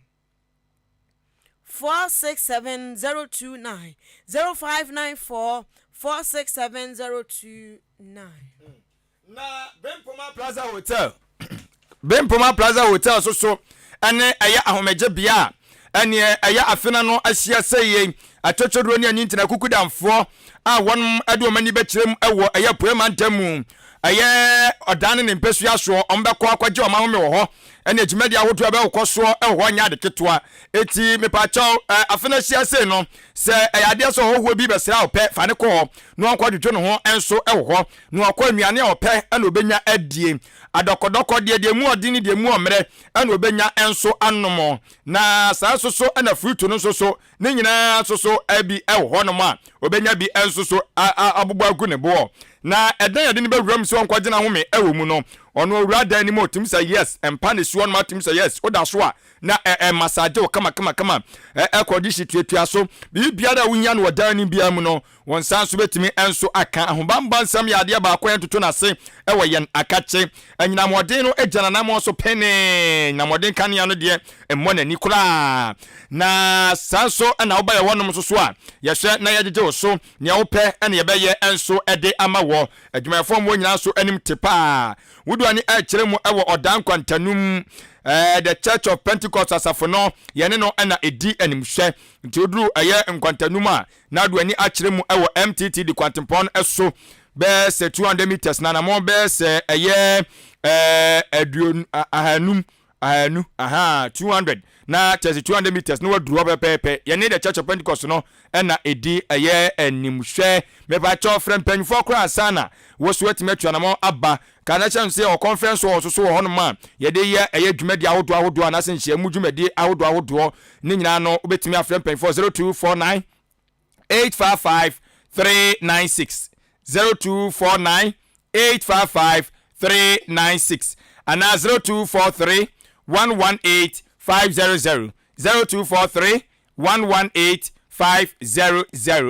467 029 0594 467 029. Na Bempoma Plaza Hotel Bempoma Plaza Hotel so so ɛne ɛyɛ ahomegye bea a ɛneɛ ɛyɛ afena no ahyia sɛ yei atwotwoduro ne anyinkyina kukudamfoɔ a wɔn de wɔn ani bɛkyerɛ mu wɔ ɛyɛ apueɛ mantam mu ɛyɛ ɔdan ne ne mpasua soɔ, wɔn bɛkɔ akɔgye wɔn ahome wɔ hɔ, ɛne dwumadi ahodoɔ a ɛbɛkɔ soɔ wɔ hɔ nyɛ ade ketewa. Eti mepaakyɛw, afe no ahyia sei no, sɛ ɛyɛ adeɛ sɛ ɔhɔhoɔ bi bɛsra wo pɛ, fa no kɔ hɔ na ɔnkɔ dwodwo ne ho nso wɔ hɔ, na wakɔ nnuane a ɔpɛ na ɔbɛnya adie, adɔkɔdɔkɔ deɛ, deɛ emu ɔden ne deɛ emu ɔmmerɛ na ɔbɛnya nso anom, na saa nso so na fruit no nso so Ne nyinaa nso so bi wɔ hɔnom a obenya bi nso so abobɔ agu ne boɔ. Na ɛdan a yɛde no bɛwura mu sɛ ɔnkɔgye n'ahome wɔ mu no, Ɔno owura dan no mu ɔtumi sɛ yes, mpa na esi hɔ nom atumi sɛ yes, woda so a na ɛ ɛ massage wo kama kama kama, ɛ air condition tuatua so, biribiara a wohia no wɔ dan no biara mu no, wɔn nsa nso bɛtumi nso aka. Ahobammɔ nsɛm yɛ adeɛ baako a yɛntoto no ase wɔ yɛn akakye. Anyinamɔden no gya n'anammɔn so penee, anyinamɔden kanea no deɛ mmɔ n'ani koraa. Na saa nso na woba yɛn hɔnom nso so a, yɛhwɛ na yɛgyegye wo so. Nea wopɛ na yɛbɛyɛ nso de ama wɔ. Adwumayɛfoɔ mmoa nyinaa nso anim te paa. Wodu ani rekyerɛ mu wɔ ɔdaa nkwantanum. The Church of Pentecost asafo no, yɛne no na ɛdi animhwɛ. Nti woduru ɛyɛ nkwantanum a, na wode w'ani akyerɛ mu wɔ MTTD kwantempɔn no so bɛyɛ sɛ 200 meters na anamɔn bɛyɛ sɛ ɛyɛ aduonu ahanum ahanu aha 200 na kyerɛ sɛ 200 meters na waduru hɔ pɛpɛɛpɛ. Yɛne The Church of Pentecost no na ɛdi ɛyɛ animhwɛ. Mepakyɛw frɛ mpanyinfoɔ koraa ansa na wo so atumi atu anamɔn aba. Ka na kyerɛ no sɛ yɛwɔ conference hall nso so wɔ hɔnom a yɛde yɛ ɛyɛ dwumadi ahodoɔ ahodoɔ anaasɛ nhyiamu dwumadi ahodoɔ ahodoɔ. Ne nyinaa no wobɛtumi afrɛ mpanyinfoɔ 0249 855 396, 0249 855 396 anaa 0243 118 500, 0243 118 500.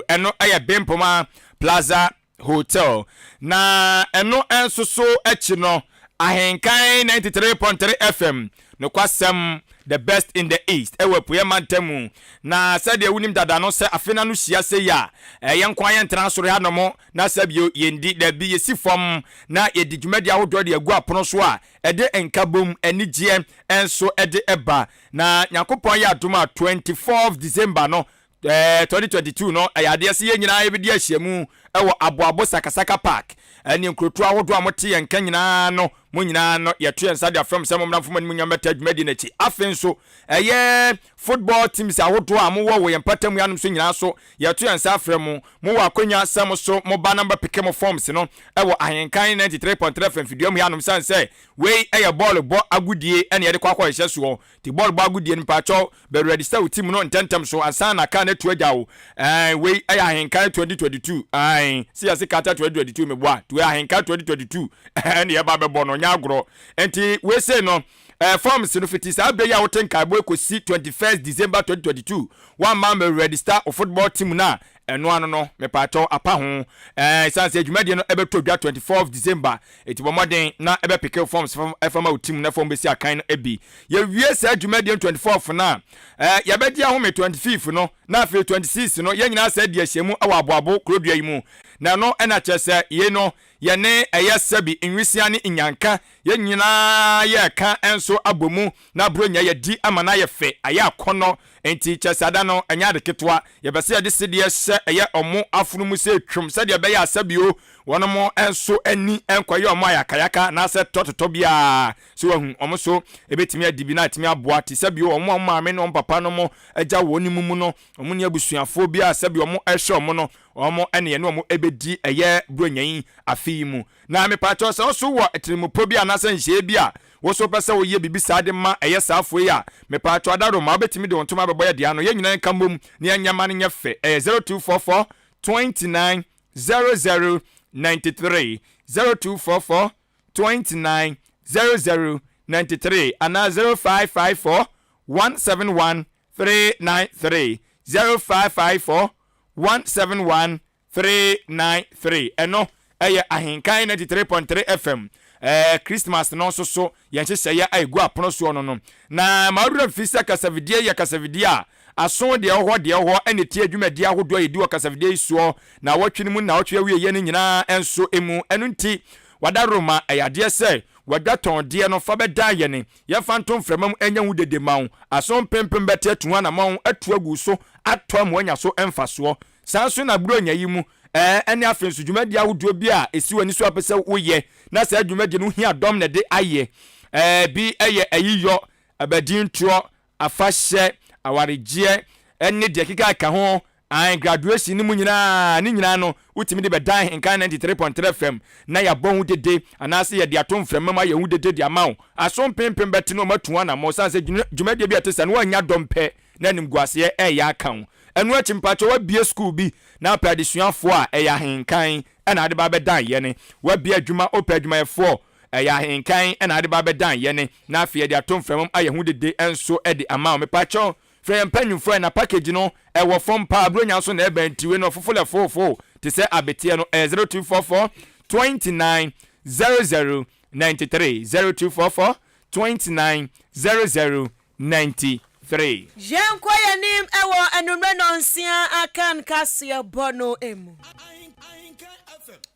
Ɛno yɛ Bempoma Plaza Hotel. Na ɛno nso so akyi no, Ahenkan 93.3 FM, nokwasɛm, the best in the East, ɛwɔ Apueɛ mantam mu. Na sɛdeɛ wonim dada no, sɛ afe no ano hyia sei a, yɛn nko ara yɛntena soro hanom na sɛ bio yɛndi, dabi, yɛsi fam na yɛdi dwumadi ahodoɔ de agu apono so a ɛde nkabom, anigyeɛ nso de ba. Na Nyankopɔn yɛ adom a, 24th December no, 2022 no, ɛyɛ adeɛ sɛ yɛn nyinaa yɛbɛdi ahyiamu wɔ Aboabo Sakasaka Park ɛne nkurotoɔ ahodoɔ a mote yɛn nka nyinaa no, mo nyinaa no yɛto yɛn nsa de afrɛ mo sɛ mommra mfa mo animuonyam mmɛta dwumadie no akyi. Afei nso ɛyɛ football teams ahodoɔ a mowɔ wɔ yɛn mpatamu yi anom so nyinaa so yɛto yɛn nsa afrɛ mo. Mowɔ akwanya sɛ mo so moba na mobɛpeke mo forms no wɔ Ahenkan 93.3 FM fidua mu yi anom sane sɛ wei yɛ bɔɔlo bɔ agodie ɛne yɛde kɔ akɔhyehyɛ soɔ. Nti bɔɔl bɔ agodie no mpakyɛw bɛ register wo team no ntɛntɛm so ansa na car no atu agya wo. Ɛɛn wei ɛyɛ Ahenkan 2022 ae sɛ yɛse Qatar 2022 meboa nti wei Ahenkan 2022 ɛne yɛba bɛbɔ no nyɛ agorɔ. Nti wei sei no ɛɛ forms no fiti saa berɛ yi a wote nkaebɔ yi kɔsi 21st December 2022 woamma ammɛ register wo football team no a Ɛno ano no, mepaakyɛw apa ho. Ɛɛ, esiane sɛ dwumadie no bɛtɔ dwa 24th December, enti bɔ mmɔden na bɛpeke wo forms fa ma wo team na fa wɔn bɛsi akan no bi. Yɛwie saa dwumadie no 24th no a, ɛɛ, yɛbɛgye ahome 25th no, na afei 26th no, yɛn nyinaa asan adi ahyiamu wɔ Aboabo kurodua yi mu. Na ɛno na kyerɛ sɛ yei no, yɛne ɛyɛ sɛbi, nwisiaa ne nnyanka, yɛn nyinaa yɛreka nso abɔ mu na Buronya yɛadi ama no ayɛ fɛ, ayɛ akɔnnɔ. Enti kyerɛ sɛ ada no ɛnyɛ ade ketewa. Yɛpɛ sɛ yɛde sedeɛ hyɛ ɛyɛ ɔmo afono mu sɛ twom sɛdeɛ ɛbɛyɛ a sɛbio wɔnom nso ani nkɔyɛ ɔmo ayakayaka anaasɛ tɔtotɔ biara. So wahu? Ɔmo nso ɛbɛtumi adi bi na atumi aboa. Te sɛbio ɔmo a ɔmo maame ne ɔmo papa nom agya wɔn mu mu no, ɔmo nni abusuafoɔ biara a sɛbio ɔmo hwɛ ɔmo no, ɔmo ne yɛne ɔmo ɛbɛdi ɛyɛ Buronya yi afe yi mu. Na mepaakyɛw sɛ wo nso wɔ atirimupo bi anaasɛ nhyehyɛeɛ bi a Wo nso wopɛ sɛ woyɛ biribi saa de ma ɛyɛ saa afoe yi a, mepaakyɛw adaworoma, wobɛtumi de wo ntoma abɛbɔ yɛn dea no. Yɛn nyinaa nka mmom na yɛnyɛ mma no nyɛ fɛ. Ɛyɛ 0244 29 00 93, 0244 29 00 93 anaa 0554 171 393, 0554 171 393 ɛno ɛyɛ Ahenkan 93.3 FM ɛɛ Christmas no nso so yɛn nhyehyɛeɛ a ɛgu apono soɔ no no. Na ma wo werɛ mfi sɛ kasafidie yɛ kasafidie a aso deɛ ɛwɔ hɔ deɛ ɛwɔ hɔ ɛna ɛtie dwumadie ahodoɔ a yɛdi wɔ kasafidie yi soɔ naawɔtwe no mu ne naawɔtwe awieɛ no nyinaa nso mu. Ɛno nti w'adaworoma ɛyɛ adeɛ sɛ w'adwatɔn deɛ no fa bɛdan yɛne yɛmfa nto mframa mu ɛnyɛ ho dede ma wo aso mpempem bɛte atu ho anamɔn atu agu so atɔ ama woanya so mfasoɔ. Saa nso na Buronya yi mu, ɛɛ, ne afei nso dwumadi ahodoɔ bi a ɛsi w'ani so a wopɛ sɛ woyɛ, na saa dwumadi no hia dɔm na ɛde ayɛ. Ɛɛ, bi yɛ ayiyɔ, abadintoɔ, afahyɛ, awaregyeɛ, ne deɛ ɛkeka ho, ae, graduation no mu nyinaa, ne nyinaa no, wotumi de bɛdan Ahenkan 93.3 FM na yɛabɔ ho dede, anaasɛ yɛde ato mframa mu ayɛ ho dede de ama wo. Aso mpempem bɛte na wɔatu ho anammɔn, ɛsiane sɛ dwumadie bi a ɛte saa no, woannya dɔm pɛ na animguaseɛ reyɛ aka wo. Ɛno akyi mpakyɛw wabue sukuu bi na apɛ adesuafoɔ a ɛyɛ ahenkan na ade ba abɛdan yɛne. Wabue adwuma wopɛ adwumayɛfoɔ. Ɛyɛ ahenkan na ade ba bɛdan yɛne na afei yɛde ato mframa mu ayɛ ho dede nso de ama wo. Mepakyɛw frɛ yɛn mpanyimfoɔ ɛ na package no ɛwɔ fam paa Buronya nso na ɛbɛn nti wei no ɔfofo lɛfoofoo te sɛ abeteɛ no ɛyɛ 0244 29 00 93 0244 29 00 93. Yɛnkɔ yɛn anim wɔ anwummerɛ nnɔnsia Akan kaseɛbɔ no mu.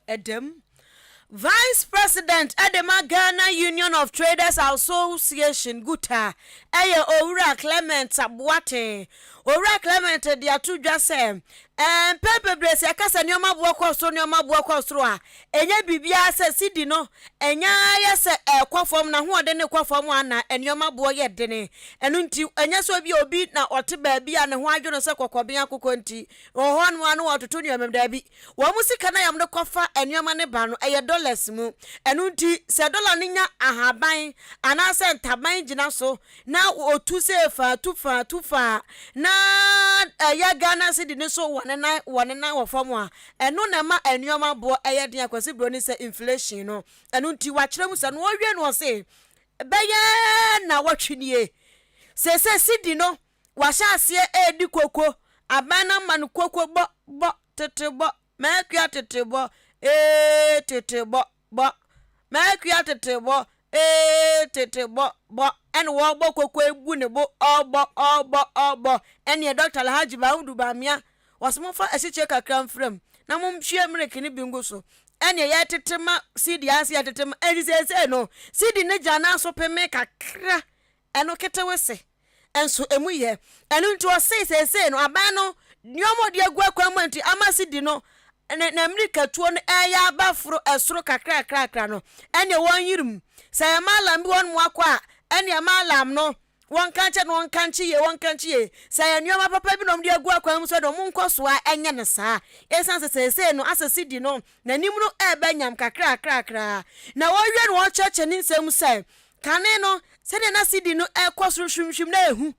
Ɛdam. Vice President de ma Ghana Union of Traders Association, GUTA, yɛ Owura Clement Boateng. Owura Clement de ato dwa sɛ, mpɛn bebree sɛ yɛka sɛ nneɛma boɔ kɔ soro, nneɛma boɔ kɔ soro a, ɛnyɛ biribiara sɛ sidi no ɛnyɛ ara yɛ sɛ ɛrekɔ fam, n'ahoɔden no rekɔ fam a na nneɛma boɔ yɛ dene. Ɛno nti, ɛnyɛ sɛ obi obi na ɔte baabi a ne ho adwo no sɛ kɔkɔben akokɔ nti, wɔ hɔ nom a na wɔtoto nneɛma mu. Daabi. Wɔn sika no a wɔde kɔfa nneɛma no ba no, ɛyɛ dollars mu. Ɛno nti, sɛ dɔla no nya ahaban anaasɛ ntaban gyina so na ɔtu sɛ fa tu fa tu fa na ɛyɛ Ghana cedi no so wɔ ne nan wɔ ne nan wɔ fam a, ɛno na ɛma nneɛma boɔ yɛ den a Kwasi Broni sɛ inflation no. Ɛno nti, wakyerɛ mu sɛ na ɔwie no ɔse bɛyɛ nnawɔtwe nie seesei cedi no Wahyɛ aseɛ redi koko. Aban no ama no koko bɔ, bɔ, tete bɔ, M'akua tete bɔ, ee, tete bɔ, bɔ, M'akua tete bɔ, ee, tete bɔ, bɔ, Ɛna wɔrebɔ koko agu ne bo, ɔrebɔ, ɔrebɔ, ɔrebɔ, Ɛneɛ Dɔkta Alhaji Mahamudu Bawumia, wɔse momfa asikyire kakra mfra mu na monhwie milk no bi ngu so. Ɛneɛ yɛretete ma CD ara sɛ yɛretete ma, enti seesei no, CD no gyina nan so pemee kakra. Ɛno ketewese nso emu yɛ. Ɛno nti ɔsee seesei no aban no nneɛma a ɔde agu akwan mu a nti ama sidi no ne n'ammirikatuo no ɛreyɛ aba foro ɛsoro kakrakrakra no ɛneɛ wɔnyere mu. Sɛ ɛyɛ mallam bi wɔnom akɔ a ɛneɛ mallam no wɔnka nkyɛ no wɔnka nkye yie wɔnka nkye yie. Sɛ ɛyɛ nneɛma papa bi na wɔde agu akwan mu nso deɛ wɔnkɔ so ara nyɛ no saa. Ɛsiane sɛ seesei no asɛ sidi no n'anim no ɛreba nyam kakrakrakra. Na wɔwie no wɔkyerɛkyerɛ ne nsɛm mu sɛ Kane no, sɛnea na sidi no kɔ soro hwimhwim na ehu.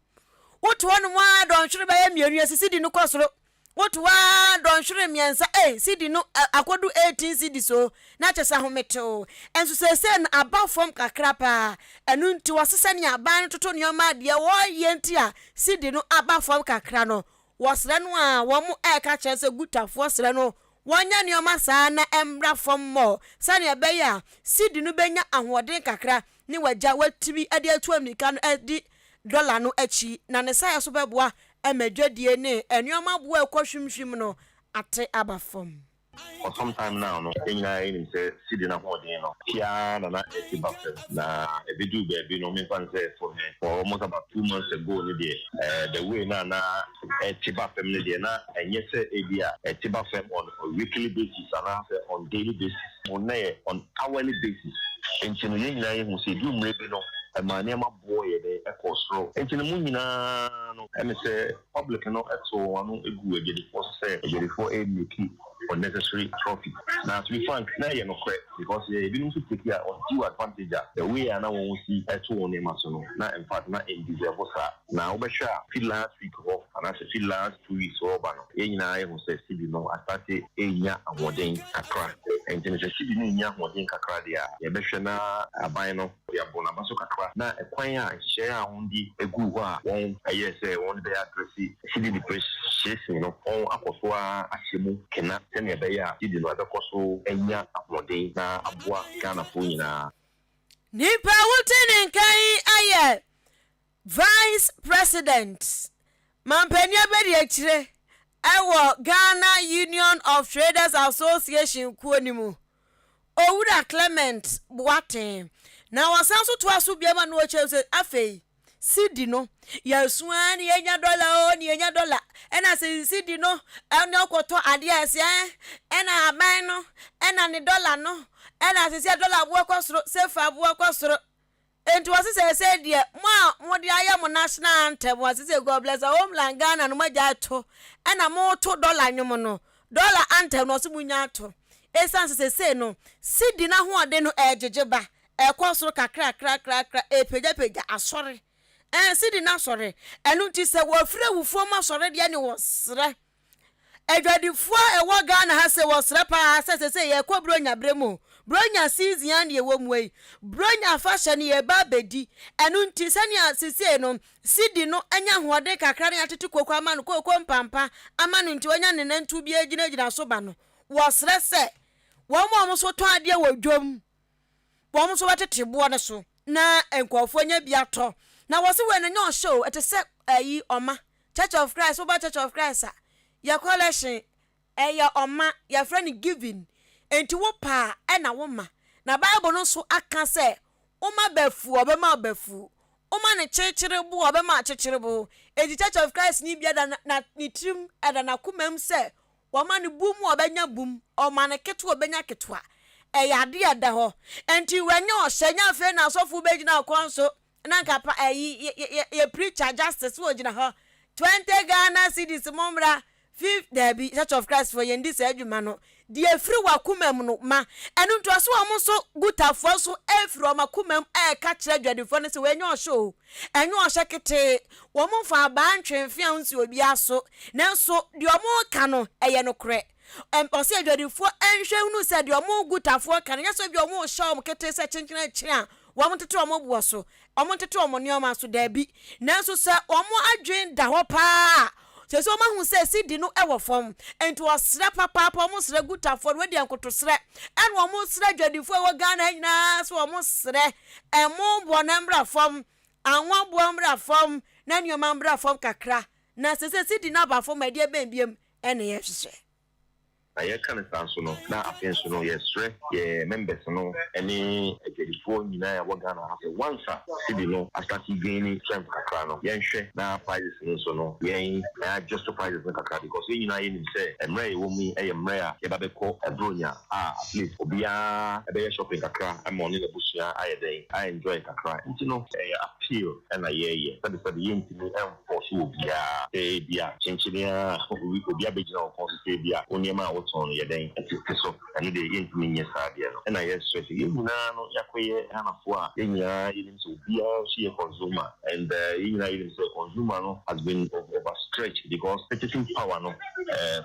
Woto hɔnom ara dɔnhwere bɛyɛ mmienu yɛsi sidi no kɔ soro. Woto hɔ ara dɔnhwere mmiɛnsa ei sidi no akɔdu 18 cedis o na kyerɛ sɛ ahometew. Nso seesei no aba fam kakra paa. Ɛno nti wɔse sɛnea aban no toto nneɛma a deɛ wɔreyɛ nti a sidi no aba fam kakra no wɔsrɛ no a wɔreka kyerɛ sɛ Gutafoɔ srɛ no Wɔnyɛ nneɛma saa na ɛmmra fam mmɔɔ sɛnea ɛbɛyɛ a cedi no benya ahoɔden kakra ne wagya watumi de atu ammirika no adi dɔla no akyi, na ne saayɛ nso bɛboa ma dwadie ne nneɛma boɔ a ɛkɔ hwimhwim no ate aba fam. For some time now no, yɛn nyinaa yɛnim sɛ cedi no ahoɔden no te ara na na ɛte ba fam. Na ɛbɛduu baabi no, memfa no sɛ for for almost about 2 months ago no deɛ, eh, the way no a na ɛte ba fam no deɛ, na ɛnyɛ sɛ ebia ɛte ba fam on a weekly basis anaasɛ on daily basis, mmom na ɛyɛ on hourly basis. Enti no, yɛn nyinaa yɛhu sɛ ɛduu mmerɛ bi no, ɛmaa nneɛma boɔ yɛ dɛn? Ɛkɔɔ soro. Enti no, mo nyinaa no, ɛne sɛ public no too wɔn ano guu adwadifoɔ so sɛ adwadifoɔ remake unnecessary profit. Na to be frank, na ɛyɛ nokorɛ because yɛ ebinom nso take a undue advantage a the way a na wɔn si to wɔn nneɛma so no, na in fact na ɛndeserve saa. Na wobɛhwɛ a fi last week hɔ anaasɛ fi last 2 weeks hɔ reba no, yɛn nyinaa yɛhu sɛ cedi no astarte renya ahoɔden kakra. Ɛnti no sɛ cedi no renya ahoɔden kakra deɛ a, yɛbɛhwɛ na aban no de abɔ n'aba so kakra na ɛkwan a nhyehyɛeɛ a wɔde guu hɔ a wɔyɛɛ sɛ wɔde bɛyɛ address cedi depreciation no, wɔakɔ so ara ahyɛ mu kena sɛnea ɛbɛyɛ a cedi no ɛbɛkɔ so anya ahoɔden na aboa Ghanafoɔ nyinaa. Nipa a wote ne nka yi ayɛ Vice President, Mampanin Abadiakyire wɔ Ghana Union of Traders Association kuo no mu, Owura Clement Boateng. Na ɔsan nso toa so bio ma no ɔkyerɛ sɛ afei cedi no yɛasu ara na yɛnya dɔla o na yɛnya dɔla ɛna sɛ cedi no ɛna ɔkɔtɔ adeɛ a ɛsɛ ɛna aban no ɛna ne dɔla no ɛna sɛ sɛ dɔla aboɔ kɔ soro sefa aboɔ kɔ soro. Enti wɔse seesei deɛ mo a mode ayɛ mo national anthem wɔse sɛ God bless our homeland Ghana no moagyae to ɛna moto dollar nwom no dollar anthem no wɔse monya ato ɛsiane sɛ seesei no cedi no ahoɔden no ɛregyegye ba ɛrekɔ soro kakrakrakrakra ɛrepagyapagya asɔre ɛn cedi no asɔre ɛno nti sɛ wɔafiri awufoɔ mu asɔre deɛ ne wɔsrɛ Adwadifoɔ a ɛwɔ Ghana ha se wɔsrɛ paa sɛ sesei yɛrekɔ Buronya berɛ mu. Buronya season ara na yɛwɔ mu yi. Buronya afahyɛ no yɛreba abɛdi. Ɛno nti sɛnea sesei no cedi no anya ahoɔden kakra na yɛatete kooko ama no, kooko mpampa ama no nti wanya ne nantuw bi agyinagyina so ba no, wɔsrɛ sɛ wɔn a wɔn nso tɔn adeɛ wɔ dwam, wɔn nso bɛtete boɔ no so na nkurɔfoɔ anya bi atɔ. Na wɔse wei no nyɛ ɔhyɛ o, ɛte sɛ ayi ɔma. Church of Christ, woba Church of Christ a, yɛ collection, ɛyɛ ɔma, yɛfrɛ no giving. Enti wopɛ a ɛna woma. Na Bible no nso aka sɛ woma bafuu a, ɔbɛma wo bafuu. Woma no kyekyerebo a, ɔbɛma wo kyekyerebo. Enti Church of Christ ni biara da na ne tirim, ɛda n'akomam sɛ Wɔma no bum a, ɔbɛnya bum, ɔma no ketewa a, ɔbɛnya ketewa. Ɛyɛ adeɛ a ɛda hɔ. Enti wanya ɔhyɛ, nyɛ afei na asɔfo bɛgyina kwan so na nka pa ɛyi yɛ yɛ yɛ preacher justice wɔ gyina hɔ. 20 Ghana cedis mo mmra, fif daabi, Church of Christ foɔ yɛndi saa adwuma no. Deɛ ɛfiri w'akoma mu no ma. Ɛno nti ɔse wɔn nso Gutafoɔ nso ɛfiri wɔn akoma mu ɛreka kyerɛ adwadifoɔ no sɛ wei nyɛ ɔhyɛ o. Ɛnyɛ ɔhyɛ ketee. Wɔmfa abaa ntwe mfeaw nsi obiara so, nanso deɛ wɔreka no, ɛyɛ nokorɛ. Ɛm, ɔse adwadifoɔ nhwɛ nhunu sɛ deɛ wɔn gutafoɔ ka no, nyɛ sɛ ebia wɔrehyɛ wɔn ketee sɛ kyenkyen akyire a wɔntete wɔn boɔ so, wɔntete wɔn nneɛma so, daabi. Nanso sɛ wɔn adwene da hɔ paa a, seesei wɔahu sɛ sidi no wɔ fam, enti wɔsrɛ papaapa, wɔsrɛ gutafoɔ no, wei deɛ nkotosrɛ, ɛna wɔsrɛ adwadifoɔ a ɛwɔ Ghana ha nyinaa sɛ wɔsrɛ ɛmo boɔ no mmra fam, Anwa boɔ mmra fam na nneɛma mmra fam kakra na sese cedi no aba fam a ɛdeɛ bɛn biom na yɛhwehwɛ. Na yɛka no saa nso no, na afei nso no yɛsrɛ yɛ members no ne adwadifoɔ nyinaa a ɛwɔ Ghana ha sɛ once a cedi no astarte gaini strength kakra no, yɛnhwɛ na prices no nso no yɛn adjust prices no kakra because yɛn nyinaa yɛnim sɛ mmerɛ a yɛwɔ mu yi yɛ mmerɛ a yɛba bɛkɔ Bronya a at least obiara bɛyɛ shopping kakra ma ɔne n'abusua ayɛ dɛn a enjoy kakra nti no ɛyɛ appeal na yɛyɛ sɛbesɛbe yɛntumi nfɔɔso obiara sɛ ebia kyenkyene ara obi abɛgyina wo kɔn so sɛ ebia wo nneɛma a wotɔn no yɛ dɛn tete so ɛno deɛ yɛntumi nyɛ saa adeɛ no ɛna yɛsrɛ sɛ yɛn nyinaa no yɛakɔyɛ Ghanafoɔ a yɛn nyinaa yɛnim sɛ obiara nso yɛ consumer and yɛn nyinaa yɛnim sɛ consumer no has been overstretched because purchasing power no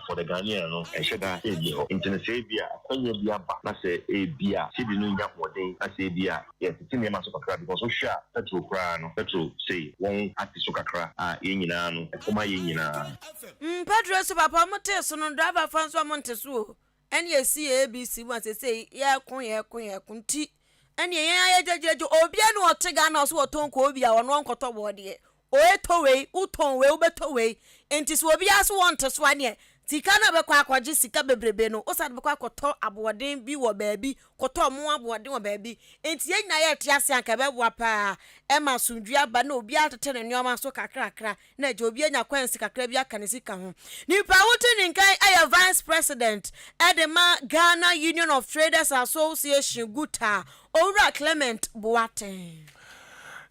for the Ghanaian no ɛnhyɛ da nni hɔ nti no sɛ ebia akwanya bi aba na sɛ ebia cedi no nya ahoɔden na sɛ ebia yɛtete nneɛma so kakra because wohwɛ a petrol koraa no petrol sei wɔn ate so kakra a yɛn nyinaa no ɛkɔm ayɛ yɛn nyinaa. Mm petrol so papa ɔmo tee so no driver foɔ nso ɔmo nte so o ɛne esi yɛ ABC mu a sesei yɛko yɛko yɛko nti ɛne yɛn ayɛ gyɛgyɛgyɛ obia ne ɔte Ghana ɔso ɔtɔn koobi a ɔno ɔnkɔtɔ bɔɔdeɛ Oe tɔ wei, wo tɔn wei, wo bɛtɔ wei. Nti sɛ obiara so wɔnte so a neɛ sika no a bɛkɔ akɔgye sika bebrebe no, wo sane bɛkɔ akɔtɔ aboɔden bi wɔ baabi, kɔtɔ ɔmo aboɔden wɔ baabi. Nti yɛn nyinaa yɛte ase anka ɛbɛboa paa ɛma asomdwie aba na obiara tete ne nneɛma so kakrakra na agya obi anya kwansi kakra bi aka ne sika ho. Nipa a wote ne nkan yɛ Vice President de ma Ghana Union of Traders Association, GUTA, Owura Clement Boateng.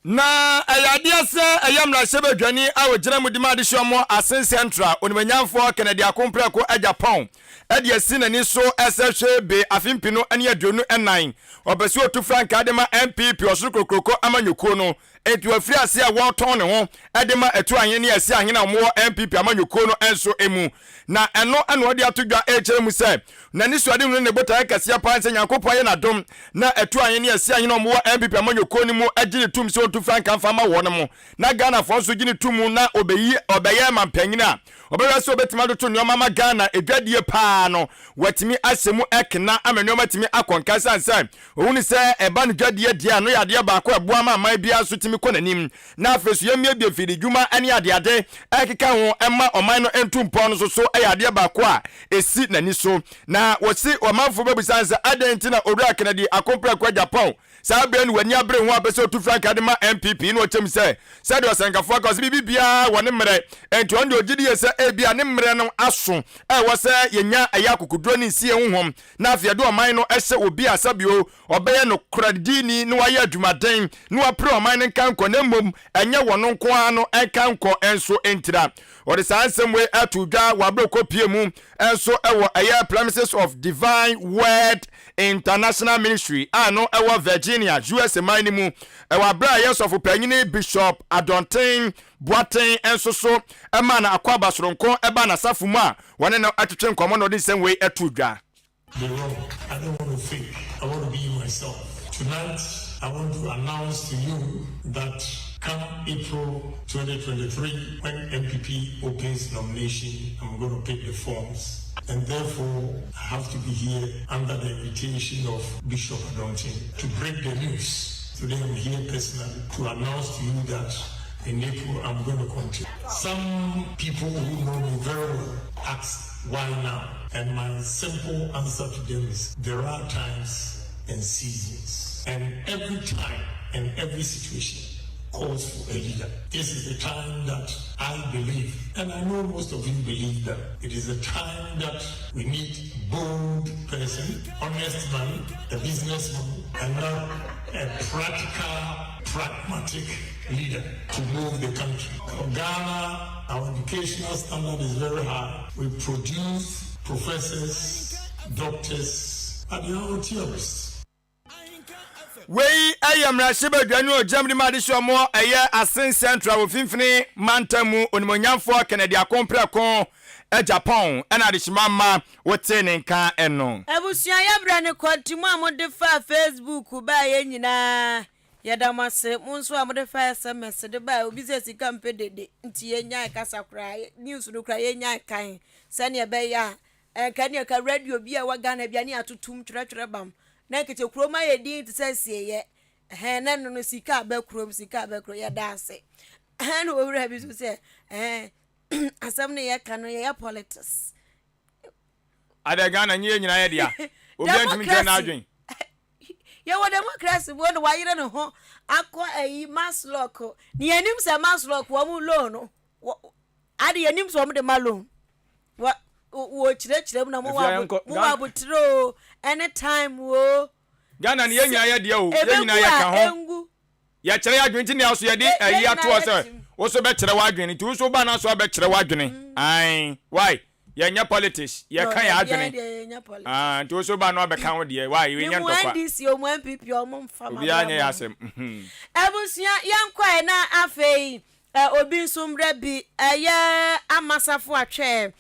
Na ɛyɛ adeɛ sɛ ɛyɛ mmarahyɛbadwani a ɔgyina mu di ma adehyeɛ ɔmo Asin Central, Onimanyamfoɔ Kennedy Akompreko Agyapong de asi n'ani so sɛ hwɛ be afe mpenu ne 24 ɔpɛ sɛ ɔtu frankaa de ma NPP ɔsoro kokroko amanyɔkuo no. Enti wafiri ase a wɔretɔn ne ho de ma atu ahene ne asi ahene a wɔwɔ NPP amanyɔkuo no nso mu. Na ɛno na ɔde ato dwa rekyerɛ mu sɛ n'anisoadehunu ne ne botaeɛ kɛseɛ paa ne sɛ Nyankopɔn ayɛ no adom na atu ahene ne asi ahene a wɔwɔ NPP amanyɔkuo no mu gye no tom sɛ ɔntu frankaa mfa mma wɔn na Ghanafoɔ nso gye no to mu na ɔbɛyi ɔbɛyɛ mampanyini a ɔbɛhwɛ sɛ ɔbɛtumi atoto nneɛma ama Ghana adwadie paa no watumi ahyɛ mu kena ama nneɛma atumi akɔ nka ɛsiane sɛ Ohunu sɛ ɛba no dwadie deɛ a, ɛno yɛ adeɛ baako a ɛboa ma aman biara nso tumi kɔ n'anim. Na afei nso yɛmmiebie mfiridwuma ne adeade a ɛkeka ho mma ɔman no ntu mpɔn no nso so yɛ adeɛ baako a ɛsi n'ani so. Na wɔsi ɔmanfoɔ bɛbisa no sɛ adɛn nti na Owura Kennedy Akompreko Agyapong saa berɛ no w'ani abere ho a pɛ sɛ ɔtu frankaa de ma NPP na ɔkyɛm sɛ sɛdeɛ ɔsɛnkafoɔ aka ɔsɛ biribi biara wɔ ne mmerɛ nti ɔno deɛ ɔgye die sɛ ebia ne mmerɛ no aso a ɛwɔ sɛ yɛnya ɛyɛ akokoduro ne nsie honhom na afei ɛde ɔman no hyɛ obi a sɛbio ɔbɛyɛ nokorɛdini na wayɛ adwumaden na wapere ɔman no nkankɔ na mmom ɛnyɛ wɔn nko ara no nkankɔ nso ntira. Ɔde saa nsɛm wei ato dwa wɔ aberɛ ɔkɔpie mu nso wɔ ɛyɛ Premises of Divine Word International Ministry a no ɛwɔ Virginia, USA man no mu ɛwɔ aberɛ a ɛyɛ sɔfo panyini Bishop Adɔnten Boateng nso so maa no akwaaba soronko baa n'asafo mu a wɔne no twetwe nkɔmmɔ na ɔde nsɛm wei too dwa. Be wrong, I don't want to think. I want to be myself. Tonight, I want to announce to you that come April 2023, when NPP opens nomination, I'm going to pick the forms. And therefore, I have to be here under the invitation of Bishop Adonten to break the news. Today, I'm here personally to announce to you that in April, I'm going to continue. Some people who know me very well ask, why now? And my simple answer to them is there are times and seasons. And every time and every situation calls for a leader. This is the time that I believe, and I know most of you believe that it is a time that we need bold person, honest man, a businessman, and not a practical, pragmatic leader to move the country. Ghana, our educational standard is very high. We produce professors, doctors, and they are all theorists. Wei yɛ mmarahyɛbadwani ogyam de ma adehyeɛ ɔmo ɛyɛ Assin Central wɔ mfimfini mantam mu, onimonyamfoɔ Kennedy Akomprɛko Agyapong, ɛna adehyema ma wote ne nka ɛno. Abusua, yɛbrɛ ne kɔntimu a mode fa Facebook baayɛ nyinaa, yɛda mo ase. Mo nso a mode fa SMS de baa, obi sɛ sika mpɛ dede nti yɛnyae kasa koraa, news no koraa yɛnyae kan sɛneɛ ɛbɛyɛ a ɛnka ne ɛka radio bi a ɛwɔ Ghana bia ne atotom twerɛtwerɛ bam na nkete kurom ayɛ din te sɛ sieyɛ ɛhɛn na no sika aba kurom, sika aba kurom. Yɛda ase. Ɛhɛn na owura bi so sɛ ɛhɛn asɛm no yɛka no yɛyɛ politics. Adɛ, Ghana nyɛ nyinaa yɛ dea? Obiara ntumi nkyerɛ n'adwen. Yɛwɔ democracy mu no, wayere ne ho akɔ ayi MASLOC ne yɛnim sɛ MASLOC wɔn loan no ade, yɛnim sɛ wɔn de ma loan wɔ wɔ kyerɛkyerɛ mu na mo wɔ abotire o, anytime o. Ghana ne yɛn nyinaa yɛ deɛ o, yɛn nyinaa yɛ ka ho, yɛkyerɛ yɛ adwene, nti nea so yɛde ayi atoɔ sɛ wo so bɛkyerɛ w'adwene, nti wo so ba na so abɛkyerɛ w'adwene. Ae, why yɛnyɛ politics? Yɛka yɛ adwene. Ah, nti wo so ba na wabɛka ho deɛ, why yɛnyɛ ntɔkwa? NDC, ɔmo NPP, ɔmo nfa ma. Obiara nyɛ yɛ asɛm. Abusua, yɛnkɔɛ na afei obi nso mmerɛ bi ɛyɛ amasafo atwɛ.